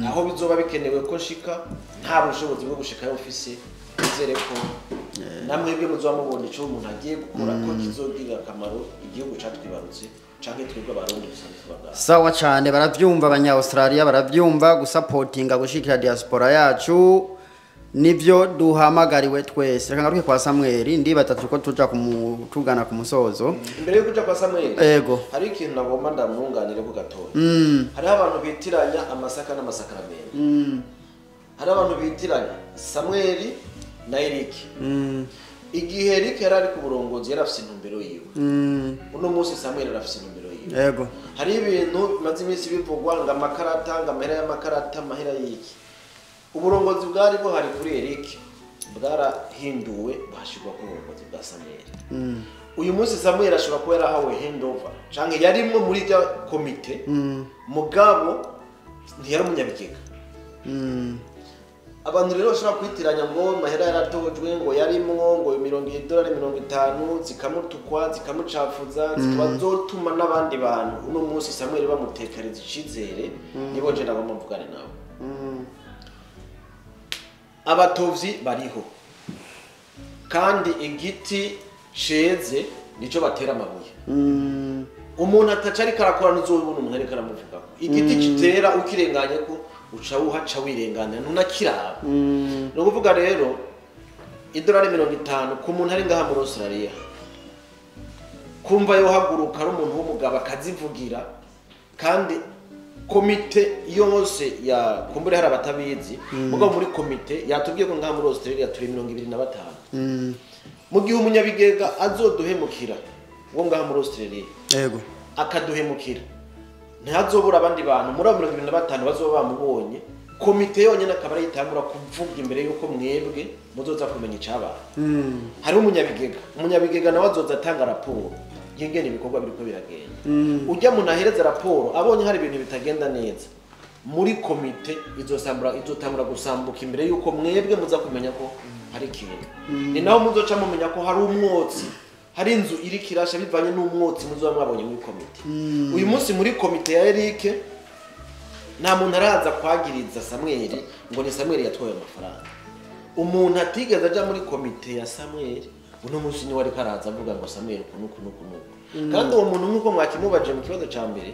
Aho bizoba bikenewe ko nshika nta bushobozi bwo gushikayo mfise, nizere ko namwebwe muzoba mubona ico umuntu agiye gukora ko kizogirira akamaro igihugu catwibarutse canke twebwe Abarundi dusanzwe tuba ngaha. Sawa cyane, baravyumva abanya Australia, baravyumva. Gusapotinga, gushikira diaspora yacu nivyo duhamagariwe twese. Reka ngaruke kwa Samuel, ndibaza turiko tuja tugana ku musozo. Imbere yo kuja kwa Samuel, Ego. hari ikintu nagomba ndamwunganire ko gatoya. Hariho abantu bitiranya amasaka n'amasakaramentu. Hari abantu bitiranya Samuel na Eric. Igihe Eric yari ari ku burongozi yari afise intumbero yiwe. Uno munsi Samuel arafise intumbero yiwe. Hari ibintu bimaze iminsi bivugwa ngo amakarata, ngo amahera y'amakarata, amahera y'iki. Uburongozi bwari buhari kuri Eric bwarahinduwe, buhashirwa ku burongozi bwa Samuel. Uyu munsi Samuel ashobora kuba yarahawe handover canke yarimwo muri rya komite, mugabo ntiyari umunyabigega. Abantu rero bashobora kwitiranya ngo mahera yaratojwe, ngo yarimwo ngo idolari 50, zikamutukwa, zikamucafuza, zikaba zotuma n'abandi bantu uno munsi Samuel bamutekereza icizere. Nibo nje nagomba mvugane nawe. Abatovyi bariho, kandi igiti ceze nico batera amabuye. Umuntu ataca ariko arakora ntuzobona umuntu ariko aramuvugako. Igiti kitera ukirenganye ko uca wuhaca wirengana, ntunakiraba. Ni ukuvuga rero idolari 50 ku muntu ari ngaha muri Australia, kumva yohaguruka ari umuntu w'umugabo akazivugira, kandi komite yose ya kumbure hari abatabizi, mugabo muri komite yatubwiye ko ngaha muri Australia turi 25. Mu gihe umunyabigega azoduhemukira wo ngaha muri Australia, akaduhemukira, ntihazobura abandi bantu muri abo 25 bazoba bamubonye. Komite yonyine akaba ariyo itangura kuvuga imbere y'uko mwebwe muzoza kumenya icabaye. Hariho umunyabigega, umunyabigega nawe azoza atanga raporo y'ingene ibikorwa biriko biragenda. Ujya muntu ahereza raporo abonye hari ibintu bitagenda neza muri komite, izotangura gusambuka imbere y'uko mwebwe muza kumenya ko hari ikintu. Ni naho muzoca mumenya ko hari umwotsi, hari inzu iriko irasha, bivanye n'umwotsi muzoba mwabonye muri komite. Uyu munsi muri komite ya Eric nta muntu araza kwagiriza Samuel ngo ni Samuel yatwaye amafaranga. Umuntu atigeze aja muri komite ya Samuel uno munsi niwe ariko araza avuga ngo Samuel uku nuku nuku nuku. Kandi uwo muntu, nk'uko mwakimubaje mu kibazo ca mbere,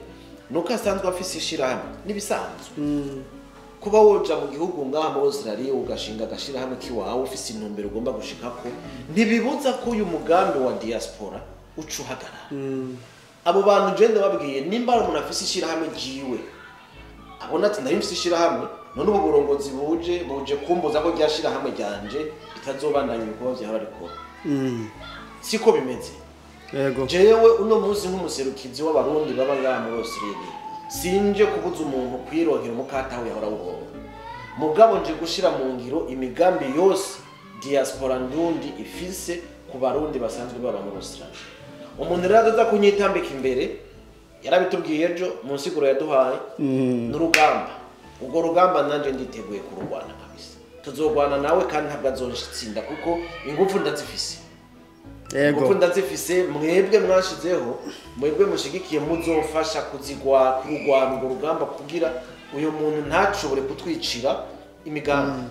nuko asanzwe afise ishirahamwe. N'ibisanzwe kuba woja mu gihugu ngaha muri Australia ugashinga agashirahamwe kiwawe ufise intumbero ugomba gushikako, ntibibuza ko uyu mugambi wa diaspora uca uhagarara. Abo bantu je ndababwiye, nimba ari umuntu afise ishirahamwe ryiwe, abona ati nari mfise ishirahamwe, none ubu burongozi buje kumbuza ko rya shirahamwe ryanje ritazobandanya ibikorwa vyahora rikora, siko bimeze. Jewe uno munsi nk'umuserukizi w'Abarundi baba ngaha muri Australia, sinje kubuza umuntu kwironkera umukata we yahora awuronka, mugabo nje gushira mu ngiro imigambi yose diaspora ndundi ifise ku Barundi basanzwe baba muri Australia. Umuntu rero aza kunyitambika imbere, yarabitubwiye ejo mu nsiguro yaduhaye, n'urugamba. Urwo rugamba nanje nditeguye kururwana kabisa. Tuzogwana nawe kandi ntabwo azonshitsinda, kuko ingufu ndazifise. Ingufu ndazifise, mwebwe mwashizeho, mwebwe mushigikiye, muzofasha kurwana urwo rugamba kugira uyu muntu ntashobore kutwicira imigambi.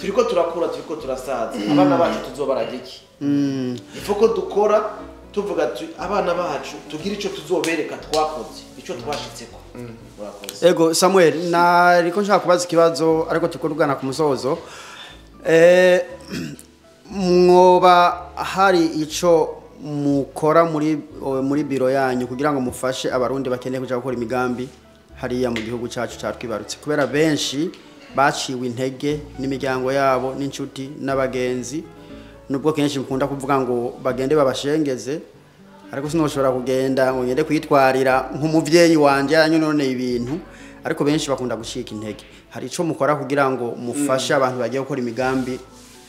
Turiko turakura, turiko turasaza, abana bacu tuzobaraga iki? Ifo ko dukora. Tuvuga abana bacu tugira ico tuzobereka twakoze, ico twashitseko. Murakoze. Ego Samuel, nariko nshaka kubaza ikibazo ariko tukorugana ku musozo. Mwoba hari ico mukora muri biro yanyu kugira ngo mufashe abarundi bakeneye kuja gukora imigambi hariya mu gihugu cyacu cyatwibarutse, kubera benshi baciwe intege n'imiryango yabo n'inshuti n'abagenzi, nubwo kenshi mukunda kuvuga ngo bagende babashengeze, ariko sinoshobora kugenda ngo ngende kwitwarira nk'umuvyeyi wanje yanyonone ibintu, ariko benshi bakunda gushika intege. Hari ico mukora kugira ngo mufashe abantu bagiye gukora imigambi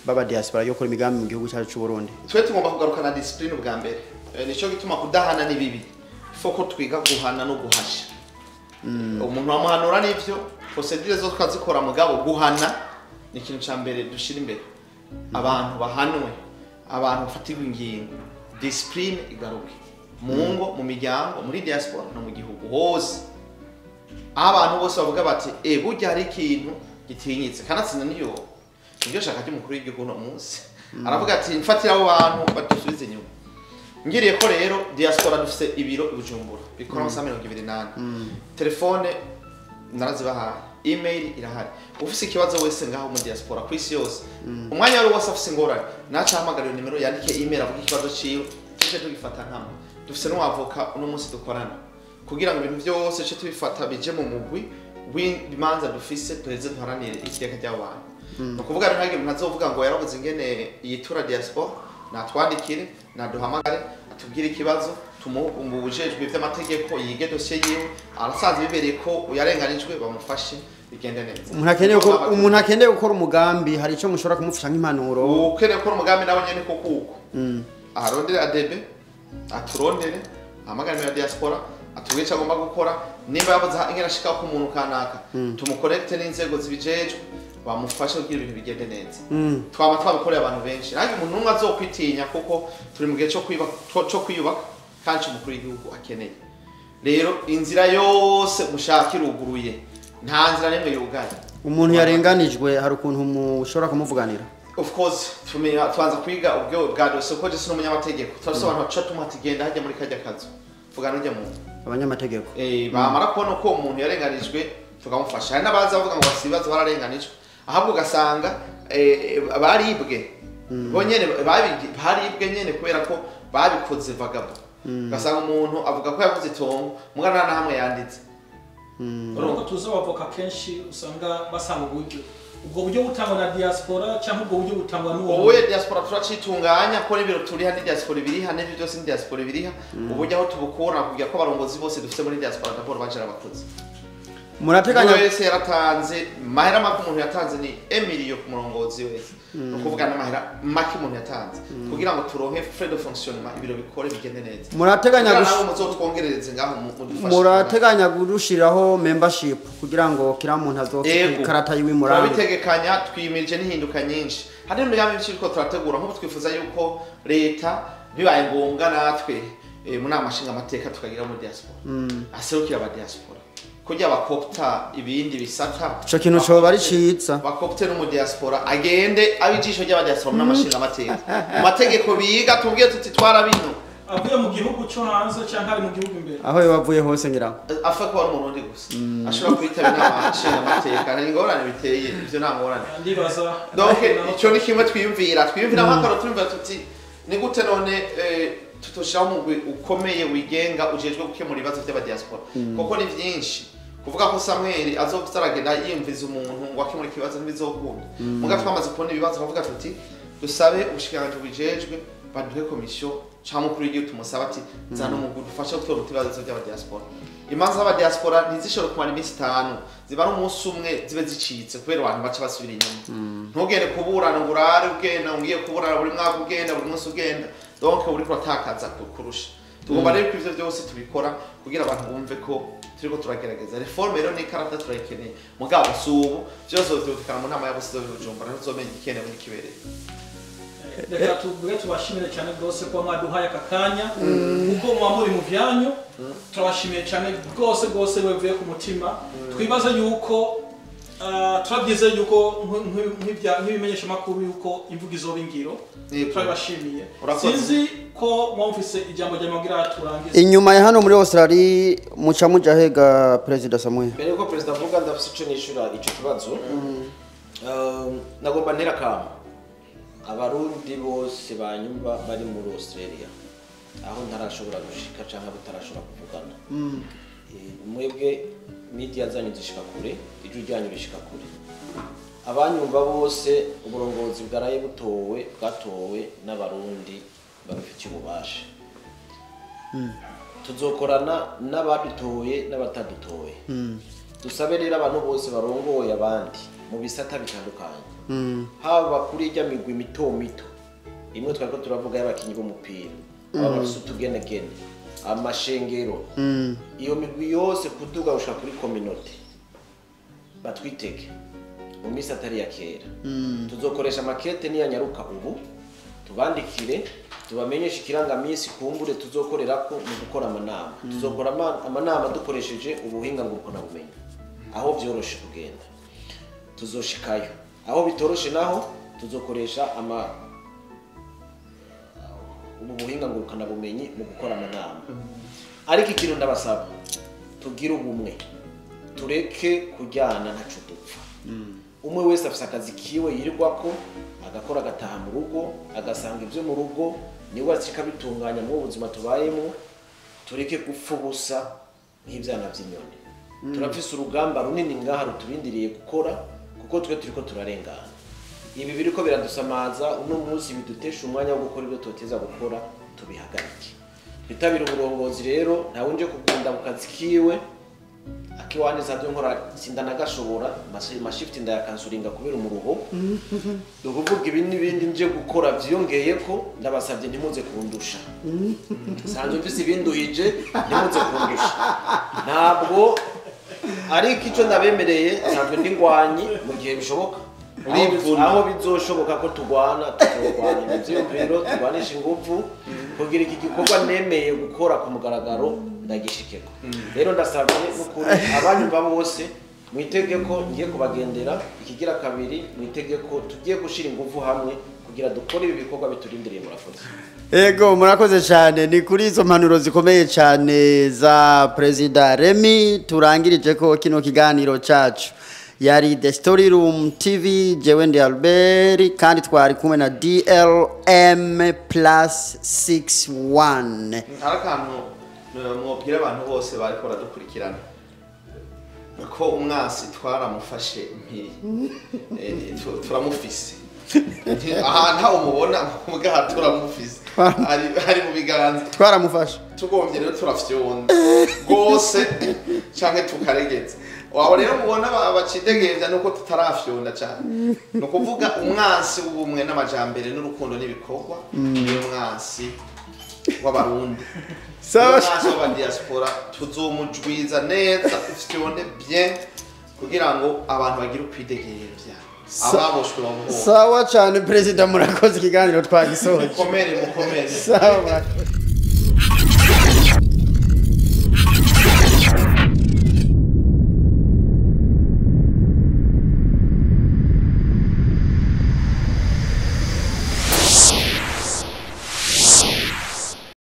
baba diaspora yo gukora imigambi mu gihugu cyacu cy'u Burundi? Twe tugomba kugarukana discipline ubwa mbere. Nico gituma kudahana ni bibi, foko twiga guhana no guhasha. Umuntu wamuhanura nivyo procedure zo twazikora, mugabo guhana ni ikintu ca mbere dushira imbere. Abantu bahanwe, abantu bafatirwa ingingo, discipline igaruke mu ngo, mu miryango, muri diaspora no mu gihugu hose. Aho abantu bose bavuga bati burya hari ikintu gitinyitse kanatsinda niyo niryo shaka ry'umukuru w'igihugu uno munsi. Aravuga ati mfatira abo bantu badusubize inyuma. Ngiriye ko rero diaspora dufise ibiro i Bujumbura bikora amasaha 24. Telefone narazibahaye, email irahari. Ufise ikibazo wese ngaho mu diaspora ku isi yose, umwanya wari wose afise ingorane naca ahamagara iyo nimero, yandike email avuga ikibazo ciwe, tuje tugifata nkama. Dufise n'uwavoka uno munsi dukorana kugira ngo ibintu byose ce tubifata bije mu mugwi w'imanza dufise, duheze duharanire iteka ry'abo bantu. Ni ukuvuga rero ntihagire umuntu azovuga ngo yarabuze ingene yitura diaspora, natwandikire, naduhamagare, atubwire ikibazo, tumuhe ubujejwe ivy'amategeko, yige dosiye yiwe, arasanze bibereye ko yarenganijwe bamufashe bigende neza. Umuntu akeneye gukora umugambi, hari ico mushobora kumufasha nk'impanuro? Ukeneye gukora umugambi nawe nyene ko kuko arondere ADB, aturondere, ahamagare ya diaspora, atubwire ico agomba gukora, nimba yabuze ingene ashika ku muntu kanaka, tumukorekte n'inzego zibijejwe bamufashe kugira ibintu bigende neza. Twaba twabikoreye abantu benshi, ariko umuntu umwe azokwitinya kuko turi mu gihe cyo kwiyubaka kandi umukuru w'igihugu akeneye. Rero inzira yose mushaka iruguruye, nta nzira n'imwe yugaye. Umuntu yarenganijwe hari ukuntu mushobora kumuvuganira? Of course, tubanza kwiga ubwo bwa dosiye kuko je n'umunyamategeko. Turafise abantu baca tumuha ati genda hajya muri kajya kazu, vugana n'ujya muntu. Abanyamategeko. Bamara kubona ko umuntu yarenganijwe tukamufasha. Hari n'abaza bavuga ngo bafise ibibazo bararenganijwe, ahubwo ugasanga baribwe bo nyene, baribwe nyene kubera ko babikoze vagabo. Ugasanga umuntu avuga ko yavuze itongo mugana nta hamwe yanditse. Urumva tuzi abavoka kenshi usanga basanga uburyo, ubwo buryo butangwa na diaspora cyangwa ubwo buryo butangwa n'uwo? Ubuye diaspora turacitunganya ko n'ibiro turiha ni diaspora ibiriha, n'ibyo byose ni diaspora ibiriha. Uburyo aho tubukura kugira ko abarongozi bose dufite muri diaspora d'abord baje abakozi. Murateganya wese yaratanze mahera make, umuntu yatanze ni emilio ku murongozi wese, no kuvuga n'amahera make umuntu yatanze kugira ngo turonke frais de fonctionnement, ibiro bikore bigende neza. Murateganya nabo muzotwongerereze ngaho mudufashe. Murateganya gurushiraho membership kugira ngo kira muntu azofite ikarata yiwe murambe? Turabitegekanya, twimirije n'ihinduka nyinshi. Hari n'imigambi myinshi turiko turategura, nk'ubu twifuza yuko leta bibaye ngombwa natwe mu nama nshingamateka tukagira muri diaspora aserukira aba diaspora kugira bakopta ibindi bisata. Ico kintu coba ari ciza. Bakopte no mu diaspora agende abijisho ry'aba diaspora mu nama nshingamateka, mu mategeko biga tubwiye tuti twara bino. Avuye mu gihugu cyo hanze cyangwa ari mu gihugu imbere? Aho yavuye hose ngira afa ko ari umurundi gusa ashobora kwitaba inama nshingamateka, nta ngorane biteye ivyo, nta ngorane. Ndibaza donc ico ni kimwe twiyumvira nk'akaro twiyumvira tuti ni gute none tutoshiraho umugwi ukomeye wigenga ujejwe gukemura ibibazo by'abadiaspora, kuko ni vyinshi. Kuvuga ko Samuel azoza aragenda yiyumviza umuntu ngo akemure ikibazo ntibizokunda. Muga twamaze kubona ibibazo bavuga tuti dusabe ubushikiranganji bujejwe baduhe komisiyo cyangwa umukuru w'igihugu tumusaba ati zana umugwi dufashe gutora ibibazo by'abadiaspora. Imanza z'abadiaspora ntizishobora kumara iminsi 5, ziba ari umunsi umwe zibe zicitse kubera abantu baca basubira inyuma. Ntugende kuburana ngo urare ugenda, ugiye kuburana buri mwaka ugenda, buri munsi ugenda, donc uri kuratakaza kurusha. Tugomba rero ko ivyo byose tubikora kugira abantu bumve ko turiko turagerageza. Reforme rero ni karata turayikeneye, mugabo si ubu vyose vyumvikana mu nama y'abose Bujumbura, ntuzomenya ikenewe n'ikibereye. Reka tuvuge tubashimire cyane rwose kuba mwaduhaye aka kanya, kuko muba muri mu vyanyu. Turabashimiye cyane rwose rwose bivuye ku mutima. Twibaza yuko Turabyize yuko nk'ibimenyesha makuru yuko imvugo izoba ingiro. Turabashimiye. Sinzi ko mwumvise ijambo rya magira turangiza. Inyuma ya hano muri Australia muca muja hega President Samuel. Mbere yuko President avuga ndafise ico nishura ico kibazo. Nagomba ntera kama abarundi bose banyumva bari muri Australia aho ntarashobora gushika canke batarashobora kuvugana. Mwebwe media zanyu zishika kure, ijwi ryanyu rishika kure. Abanyumva bose uburongozi bwaraye butowe bwatowe n'abarundi babifitiye ububasha. Tuzokorana n'abadutoye n'abatadutoye. Dusabe rero abantu bose barongoye abandi mu bisata bitandukanye. Haba kuri ijya migwi mito mito imwe twariko turavuga y'abakinyi b'umupira, abafise utugenegene, amashengero, iyo migwi yose kuduga gushika kuri community batwitege mu minsi atari ya kera. Tuzokoresha makete niyanyaruka ubu tubandikire tubamenyeshe ikirangamisi kumbure tuzokorerako mu gukora amanama. Tuzokora amanama dukoresheje ubuhinga ngurukanabumenyi aho vyoroshe kugenda tuzoshikayo, aho bitoroshe naho tuzokoresha ubu buhinga ngurukanabumenyi mu gukora amanama. Ariko ikintu ndabasaba, tugire ubumwe, tureke kujyana ntaco dupfa. Umwe wese afise akazi kiwe yirirwako agakora agataha mu rugo agasanga ibyo mu rugo niwe akabitunganya mu buzima tubayemo. Tureke gupfa ubusa nk'ivyana vy'inyoni. Turafise urugamba runini ngaha rutubindiriye gukora kuko twe turiko turarengana. Ibi biriko biradusamaza uno munsi bidutesha umwanya wo gukora ibyo toteza gukora, tubihagarike. Twitabire uburongozi rero, ntawe nje kugunda mu kazi kiwe akiwanje savyo nkora sindanagashobora mashift ndayakansuringa kubera umuruho. Dokuvuga ibi n'ibindi nje gukora vyongeye ko ndabasavye ntimuze kundusha. Sanzwe mfise ibinduhije ntimuze kundusha. Ntabwo ariko ico ndabemereye sanzwe ndingwanyi mu gihe bishoboka. Aho bizoshoboka ko tugwana tuzogwana ivyiyumviro tugwanisha inguvu kugira iki gikorwa nemeye gukora ku mugaragaro ndagishikeko. Rero ndasabye n'ukuri abanyumva bose mwitege ko ngiye kubagendera ikigira kabiri, mwitege ko tugiye gushira inguvu hamwe kugira dukore ibi bikorwa biturindiriye. Murakoze. Ego murakoze cyane. Ni kuri izo mpanuro zikomeye cyane za President Remy turangirije ko kino kiganiro cacu. Yari The Story Room TV, jewe ndi Albert, kandi twari kumwe na DLM plus 61. Hari akantu mwobwira abantu bose bariko baradukurikirana ko umwasi twaramufashe mpiri, turamufise aha ntawe umubona mugaha turamufise ari mu biganza twaramufashe. Tugombye rero turafyonda gose canke tukaregeza. Wabo rero mubona bacidegevya nuko tutarafyonda cyane. No kuvuga umwansi w'ubumwe n'amajambere n'urukundo n'ibikorwa ni umwansi w'abarundi. Sawa wa diaspora tuzomujwiza neza ufyonde bien kugira ngo abantu bagire ukwidegevya ababoshwe bamuho. Sawa cyane President, murakoze ikiganiro twagisoje. Mukomere mukomere. Sawa.